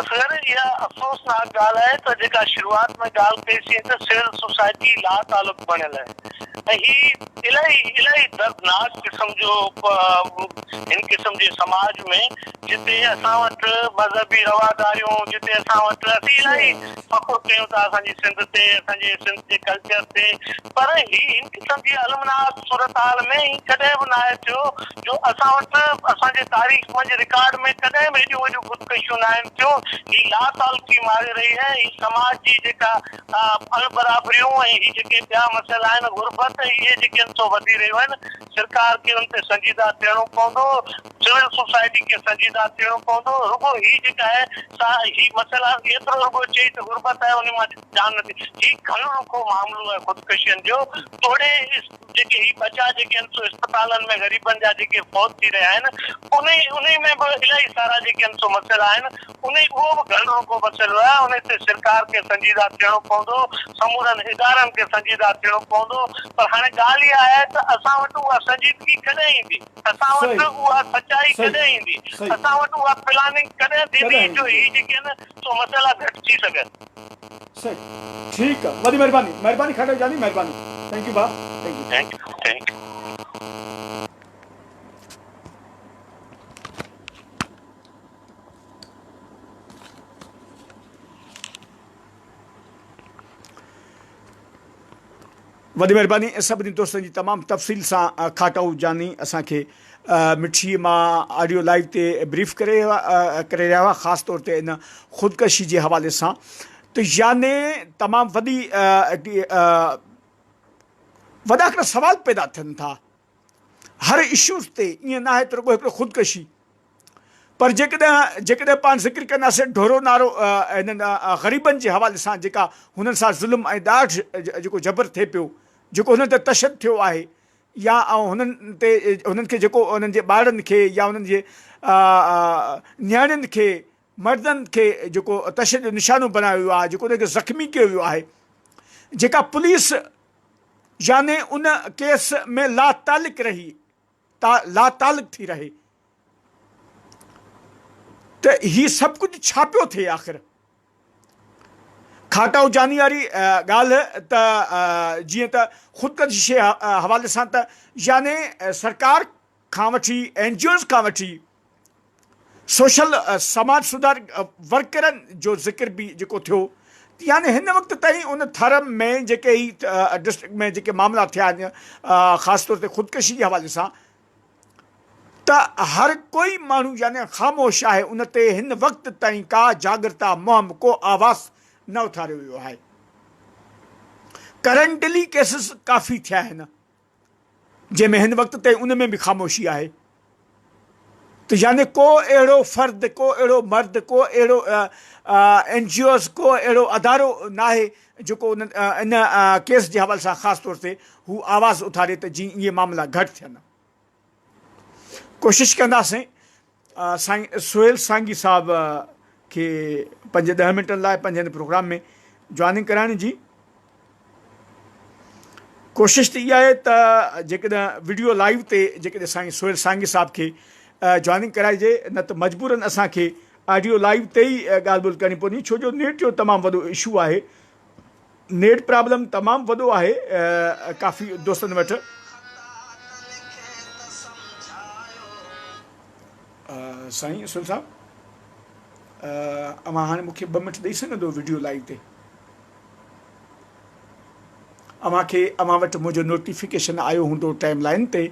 اصغر اها افسوسناڪ ڳالهه آهي ته جيڪا شروعات ۾ ڳالهه ڪئي سين ته سول سوسائٽي لاتعلق بڻيل آهي. ۽ هي الاهي الاهي دردناڪ قسم جو هن قسم جي سماج ۾ جتي اسان وٽ مذهبي رواداريون جتي اسان وٽ اسين الاهي فخر ڪيون ٿا اسان جي سنڌ تي اسان جي سنڌ جي ڪلچر تي پر هي هن قسم جي المناڪ صورتحال ۾ ائين ڪڏهن به ناهي ٿيو جو اسان وٽ اسان جي تاريخ منجهه رڪارڊ ۾ ڪڏهن به ايڏيون وڏيون خودڪشيون ناهن ٿيون. هي لاتعلقي ماري رهي آهي. هي سماج جي جيڪا اڻبرابريون ۽ هي جيڪي ٻيا مسئلا آهن غربت ۽ اهي جيڪي آهن سو وڌي رهيون آهن. سرڪار کي ان تي سنجيده ٿيڻو پوندو. سول سوسائٽي کي سنجيده ٿيڻو پوندو. رڳو هي جيڪا آهي سا هي مسئلا ايترو رڳو چئي ته غربت آهي ان مان جان نٿي هي گهڻو ڏکو معاملو آهي خودڪشين جو توڙي جيڪي هي ٻچا جيڪي آهن سو اسپتالن ۾ غريبن جا جيڪي فوت ٿي رهيا آهن انهي انهي ۾ به الاهي سارا جيڪي آهن سو مسئلا آهن انهي اهو به گهڻو ڏکو مسئلو آهي انهي تي سرڪار کي سنجيده ٿيڻو پوندو سمورن ادارن کي سنجيده ٿيڻو پوندو پر هاڻي ڳالهه اها آهي ته اسان وٽ اها سنجيدگي ڪڏهن ايندي اسان وٽ اها سچائي ڪڏهن ايندي اسان وٽ اها پلاننگ ڪڏهن ٿيندي جو هي جيڪي آهن سو مسئلا گهٽ ٿي سگهن. صحيح ٺيڪ آ وڏي مھرباني مھرباني خاٽو جاني مھرباني thank you ڀاء thank you. Thank you thank you. وڏي مهرباني سڀني دوستن جي تمام تفصيل سان کاٽائو جاني اسان کي مٺي مان آڊيو لائيو تي بريف ڪري ڪري رهيا هئا خاص طور تي ان خودڪشي جي حوالي سان ته يعني تمام وڏي وڏا هڪڙا سوال پيدا ٿين ٿا هر اشوز تي ائين ناهي ته رڳو هڪڙو خودڪشي پر جيڪڏهن جيڪڏهن پاڻ ذڪر ڪنداسين ڍورو نارو هنن غريبن جي حوالي سان جيڪا هنن سان ظلم ۽ ڏاڍ جيڪو جبر ٿئي پيو جيڪو هنن تي تشدد ٿيو آهي يا هنن تي هنن کي جيڪو هنن جي ٻارڙن کي يا هنن جي نياڻين کي مردن کي جيڪو تشدد جو نشانو بنايو ويو آهي جيڪو انهن کي زخمي ڪيو ويو آهي جيڪا پوليس يعني ان ڪيس ۾ لاتعلق رهي لاتعلق ٿي رهي ته هي سڀ ڪجهه ڇا پيو ٿئي آخر؟ کاٽائو جاني واري ڳالهه ته جيئن ته خودڪشي جي حوالي سان ته يعني سرڪار کان وٺي اين جي اوز کان وٺي سوشل سماج سڌار ورڪرن جو ذڪر به جيڪو ٿيو يعني هن وقت تائين ان ٿر ۾ جيڪي هي ڊسٽرڪٽ ۾ جيڪي معاملا ٿيا آهن خاص طور تي خودڪشي جي حوالي سان ته هر ڪوئي ماڻهو يعني خاموش آهي ان تي هن وقت تائين ڪا جاڳرتا مهم ڪو آواز نه اٿاريو ويو آهي ڪرنٽلي ڪيسز ڪافي ٿيا آهن جنهن ۾ هن وقت تائين ان ۾ به خاموشي آهي ته يعني ڪو اهڙو فرد ڪو اهڙو مرد ڪو اهڙو اين جي اوز ڪو اهڙو ادارو ناهي جيڪو ان ڪيس جي حوالي سان خاص طور تي هو آواز اٿاري ته جيئن اهي معاملا گهٽ ٿين. ڪوشش ڪنداسين سائين سهيل سانگي صاحب کي پنج ڏهه منٽن لاء پنهنجي هن پروگرام ۾ جوائننگ ڪرائڻ جي ڪوشش ته اها آهي ته جيڪڏهن وڊيو لائيو تي جيڪڏهن سائين سهيل سانگي صاحب کي جوائننگ ڪرائجي نه ته مجبورن اسان کي آڊيو لائيو تي ئي ڳالهه ٻولهه ڪرڻي پوندي ڇو جو نيٽ جو تمام وڏو اشو آهي نيٽ پرابلم تمام وڏو آهي ڪافي دوستن وٽ. سائين اسل صاحب اوهان هاڻي مونکي ٻه منٽ ڏئي سگهندو وڊيو لائيو تي اوهان کي اوهان وٽ منهنجو نوٽيفڪيشن آيو هوندو ٽائيم لائين تي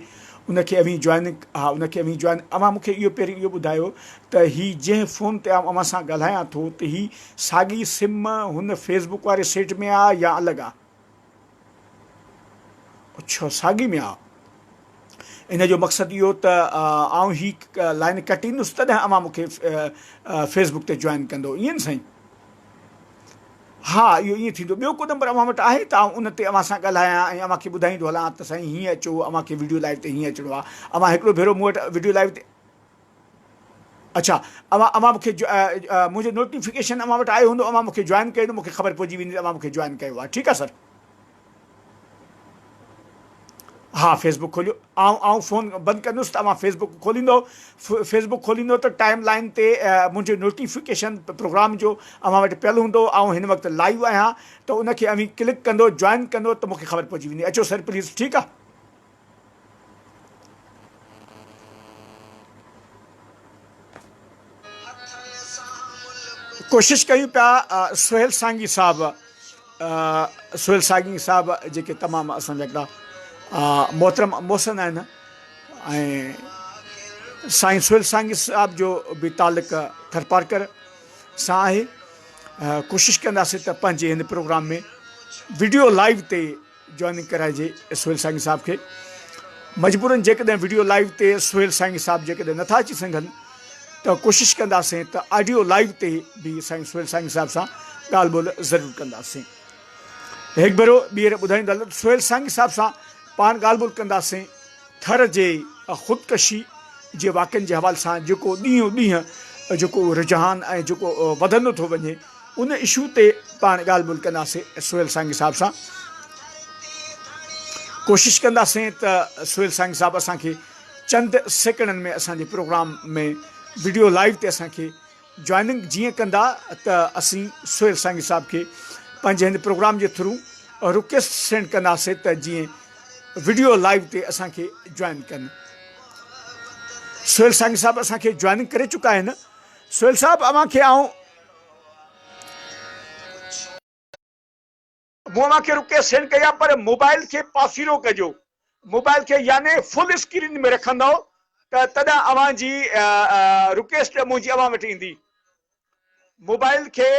ان کي اوهين جوائن ها ان کي اوهين جوائن اوهان مونکي اهو پهرين اهو ٻڌايو ته هي جنهن فون تي آئون اوهان سان ڳالهايان ٿو ته هي ساڳي سم هن فيس بڪ واري سيٽ ۾ آ يا الڳ آ اڇا ساڳي ۾ آ ان جو مقصد اهو ته آئون هي لائين ڪٽيندس تڏهن اوهان مونکي فيس بڪ تي جوائن ڪندو ائين نه سائين ها اهو ائين ٿيندو. ٻيو ڪو نمبر اوهان وٽ آهي ته آئون ان تي اوهان سان ڳالهايان ۽ اوهان کي ٻڌائيندو هلان ته سائين هيئن اچو اوهان کي وڊيو لائيو تي هيئن اچڻو آهي اوهان هڪڙو ڀيرو مون وٽ وڊيو لائيو تي اڇا اوهان اوهان مون کي منهنجو نوٽيفڪيشن اوهان وٽ آيو هوندو اوهان مون کي جوائن ڪيو ته مون کي خبر پئجي ويندي ته اوهان مون کي جوائن ڪيو آهي ٺيڪ آهي سر. ها فيسبوڪ کوليو آئون آئون فون بند ڪندس ته اوهان فيسبوڪ کوليندو فيسبوڪ کوليندو ته ٽائيم لائين تي منهنجو نوٽيفڪيشن پروگرام جو اوهان وٽ پيل هوندو آئون هن وقت لائيو آهيان ته ان کي اوهين ڪلڪ ڪندو جوائن ڪندو ته مونکي خبر پئجي ويندي اچو سر پليز ٺيڪ آ. ڪوشش ڪيون پيا سهيل سانگي صاحب سهيل سانگي صاحب جيڪي تمام اسان جا هڪڙا محترم محسن آهن ۽ سائين سهيل سانگي صاحب جو به تعلق ٿرپارڪر سان آهي ڪوشش ڪنداسين ته پنهنجي هن پروگرام ۾ وڊيو لائيو تي جوائننگ ڪرائجي سهيل سانگي صاحب کي مجبورن جيڪڏهن وڊيو لائيو تي سهيل سانگي صاحب جيڪڏهن نٿا اچي سگهن ته ڪوشش ڪنداسين ته آڊيو لائيو تي به سائين سهيل سانگي صاحب سان ڳالهه ٻولهه ضرور ڪنداسين هڪ ڀيرو ٻيهر ٻڌائيندا هلون ته سهيل سانگي صاحب سان پاڻ ڳالهه ٻولهه ڪنداسين ٿر جي خودڪشي جي واقعن جي حوالي سان جيڪو ڏينهون ڏينهن جيڪو رجحان ۽ جيڪو وڌندو ٿو وڃي ان اشو تي پاڻ ڳالهه ٻولهه ڪنداسين سهيل سانگي صاحب سان ڪوشش ڪنداسين ته سهيل سانگي صاحب اسان کي چند سيڪنڊن ۾ اسان جي پروگرام ۾ وڊيو لائيو تي اسان کي جوائننگ جيئن ڪندا ته اسين سهيل سانگي صاحب کي پنهنجي هن پروگرام جي ٿرو رڪويسٽ سينڊ ڪنداسين ته جيئن وڊيو لائيو تي اسان کي جوائن ڪن. سهيل سانگي صاحب اسان کي جوائننگ ڪري چڪا آهن. سهيل صاحب اوهان کي آئون. مون اوهان کي رڪويسٽ سينڊ ڪئي آهي پر موبائل کي پاسيرو ڪجو موبائل کي يعني فل اسڪرين ۾ رکندؤ ته تڏهن اوهان جي رڪويسٽ منهنجي اوهان وٽ ايندي موبائل کي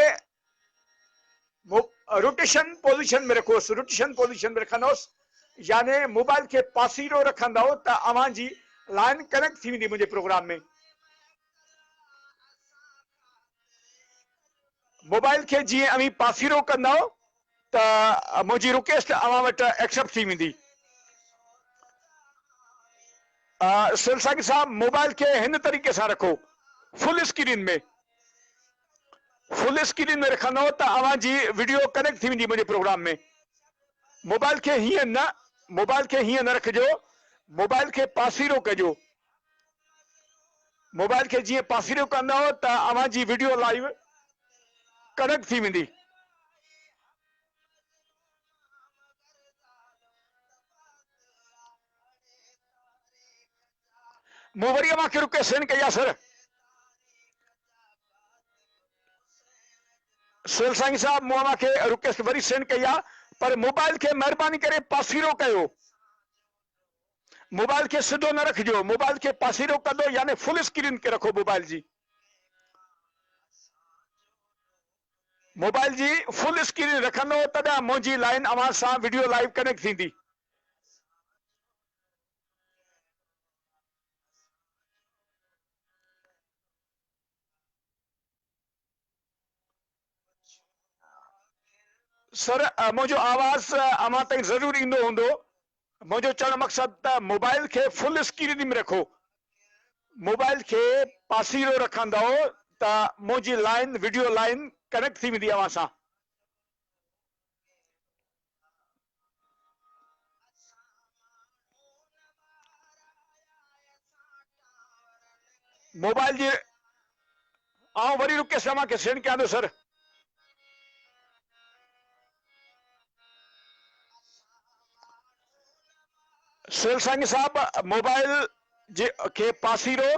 روٽيشن پوزيشن ۾ رکوس روٽيشن پوزيشن ۾ رکندؤس يعني موبائل کي پاسيرو رکندؤ ته اوهان جي لائن ڪنيڪٽ ٿي ويندي منهنجي پروگرام ۾ موبائل کي جيئن اوهين پاسيرو ڪندؤ ته منهنجي رڪويسٽ اوهان وٽ ايڪسيپٽ ٿي ويندي. سهيل ساقي صاحب موبائل کي هن طريقي سان رکو فل اسڪرين ۾ فل اسڪرين ۾ رکندؤ ته اوهان جي وڊيو ڪنيڪٽ ٿي ويندي منهنجي پروگرام ۾ موبائل کي هيئن نه موبائل کي هيئن نه رکجو موبائل کي پاسيرو ڪجو. موبائل کي جيئن پاسيرو ڪندؤ ته اوهان جي وڊيو لائيو ڪنيڪٽ ٿي ويندي. مون وري اوهان کي رڪويسٽ سينڊ ڪئي آهي سر. سهيل سائين صاحب مون اوهان کي رڪويسٽ وري سينڊ ڪئي آهي پر موبائل کي مهرباني ڪري پاسيرو ڪيو. موبائل کي سڌو نه رکجو موبائل کي پاسيرو ڪندو يعني فل اسڪرين کي رکو موبائل جي موبائل جي فل اسڪرين رکندو تڏهن منهنجي لائن اوهان سان وڊيو لائيو ڪنيڪٽ ٿيندي. سر منهنجو آواز اوهان تائين ضرور ايندو هوندو منهنجو چوڻ مقصد ته موبائل کي فل اسڪرين ۾ رکو موبائل کي پاسيرو رکندؤ ته منهنجي لائين وڊيو لائين ڪنيڪٽ ٿي ويندي اوهان سان. موبائل جي آئون وري رڪيس اوهان کي سينڊ ڪيان ٿو سر. سهيل سانگي صاحب موبائل جي کي پاسيرو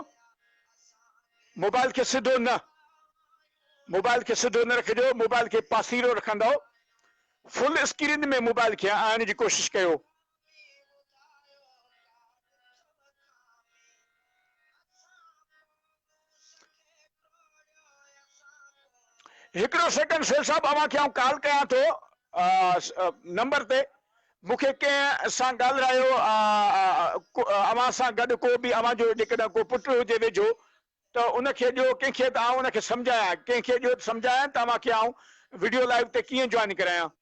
موبائل کي سڌو نه موبائل کي سڌو نه رکجو موبائل کي پاسيرو رکندؤ فل اسڪرين ۾ موبائل کي آڻڻ جي ڪوشش ڪيو. هڪڙو سيڪنڊ سهيل صاحب اوهان کي آئون ڪال ڪيان ٿو نمبر تي مون کي ڪنهن سان ڳالهرايو اوهان سان گڏ ڪو به اوهان جو جيڪڏهن ڪو پٽ هجي ويجهو ته ان کي ڏيو ڪنهن کي ته آئون ان کي سمجهايان ڪنهن کي ڏيو ته سمجهايان ته اوهان کي آئون وڊيو لائيو تي ڪيئن جوائن ڪرايان.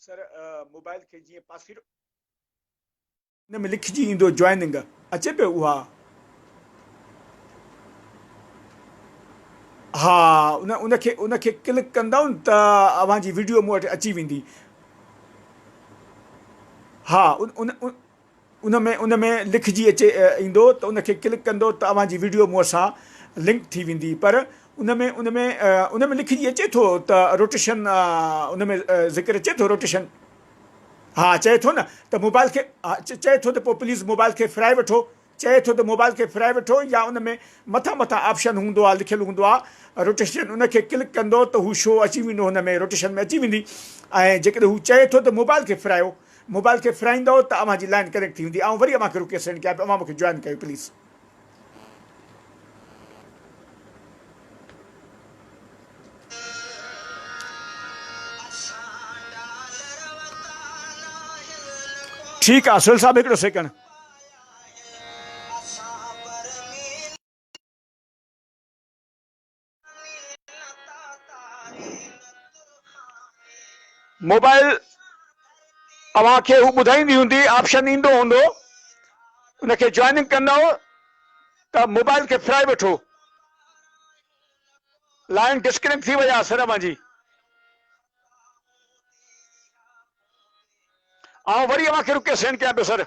سر موبائل کي جيئن پاسيرو. ان ۾ لکجي ايندو جوائننگ اچي پيو اها ها ان ان کي ان کي ڪلڪ ڪندؤ ته اوهان جي ويڊيو مون وٽ اچي ويندي ها ان ان ان ۾ ان ۾ لکجي اچي ايندو ته ان کي ڪلڪ ڪندو ته اوهان جي ويڊيو مون سان لنڪ ٿي ويندي پر ان ۾ ان ۾ ان ۾ لکجي اچي ٿو ته روٽيشن ان ۾ ذڪر اچي ٿو روٽيشن ها چئي ٿو نه ته موبائل کي چئي ٿو ته پوء پليز موبائل کي ڦرائي وٺو چئي ٿو ته موبائل کي ڦرائي وٺو يا ان ۾ مٿان مٿان آپشن هوندو آهي لکيل هوندو آهي روٽيشن ان کي ڪلڪ ڪندو ته هو شو اچي ويندو هن ۾ روٽيشن ۾ اچي ويندي ۽ جيڪڏهن هو چئي ٿو ته موبائل کي ڦرايو موبائل کي ڦرائيندو ته اوهان جي لائن ڪنيڪٽ ٿي ويندي آئون وري اوهان کي رڪي سينڊ ڪيان پيو اوهان مونکي جوائن ڪيو پليز. ٺيڪ آ سهيل صاحب هڪڙو سيڪنڊ. موبائل اوهان کي هو ٻڌائيندي هوندي آپشن ايندو هوندو ان کي جوائننگ ڪندؤ ته موبائل کي ڦرائي وٺو لائن ڊسڪنيڪٽ ٿي وئي آهي سر اوهان جي آئون وري اوهان کي رڪي سينڊ ڪيان پيو سر.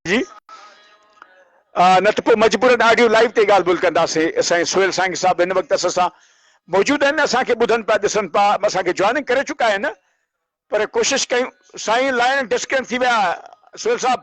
جي نه ته پوء مجبورن آڊيو لائيو تي ڳالهه ٻولهه ڪنداسين. سائين سهيل سانگي صاحب هن وقت اسان سان موجود آهن اسان کي ٻڌن پيا ڏسن پيا اسان کي جوائننگ ڪري چڪا آهن پر ڪوشش ڪيون سائين لائن ڊسڪنيڪٽ ٿي ويا سهيل صاحب.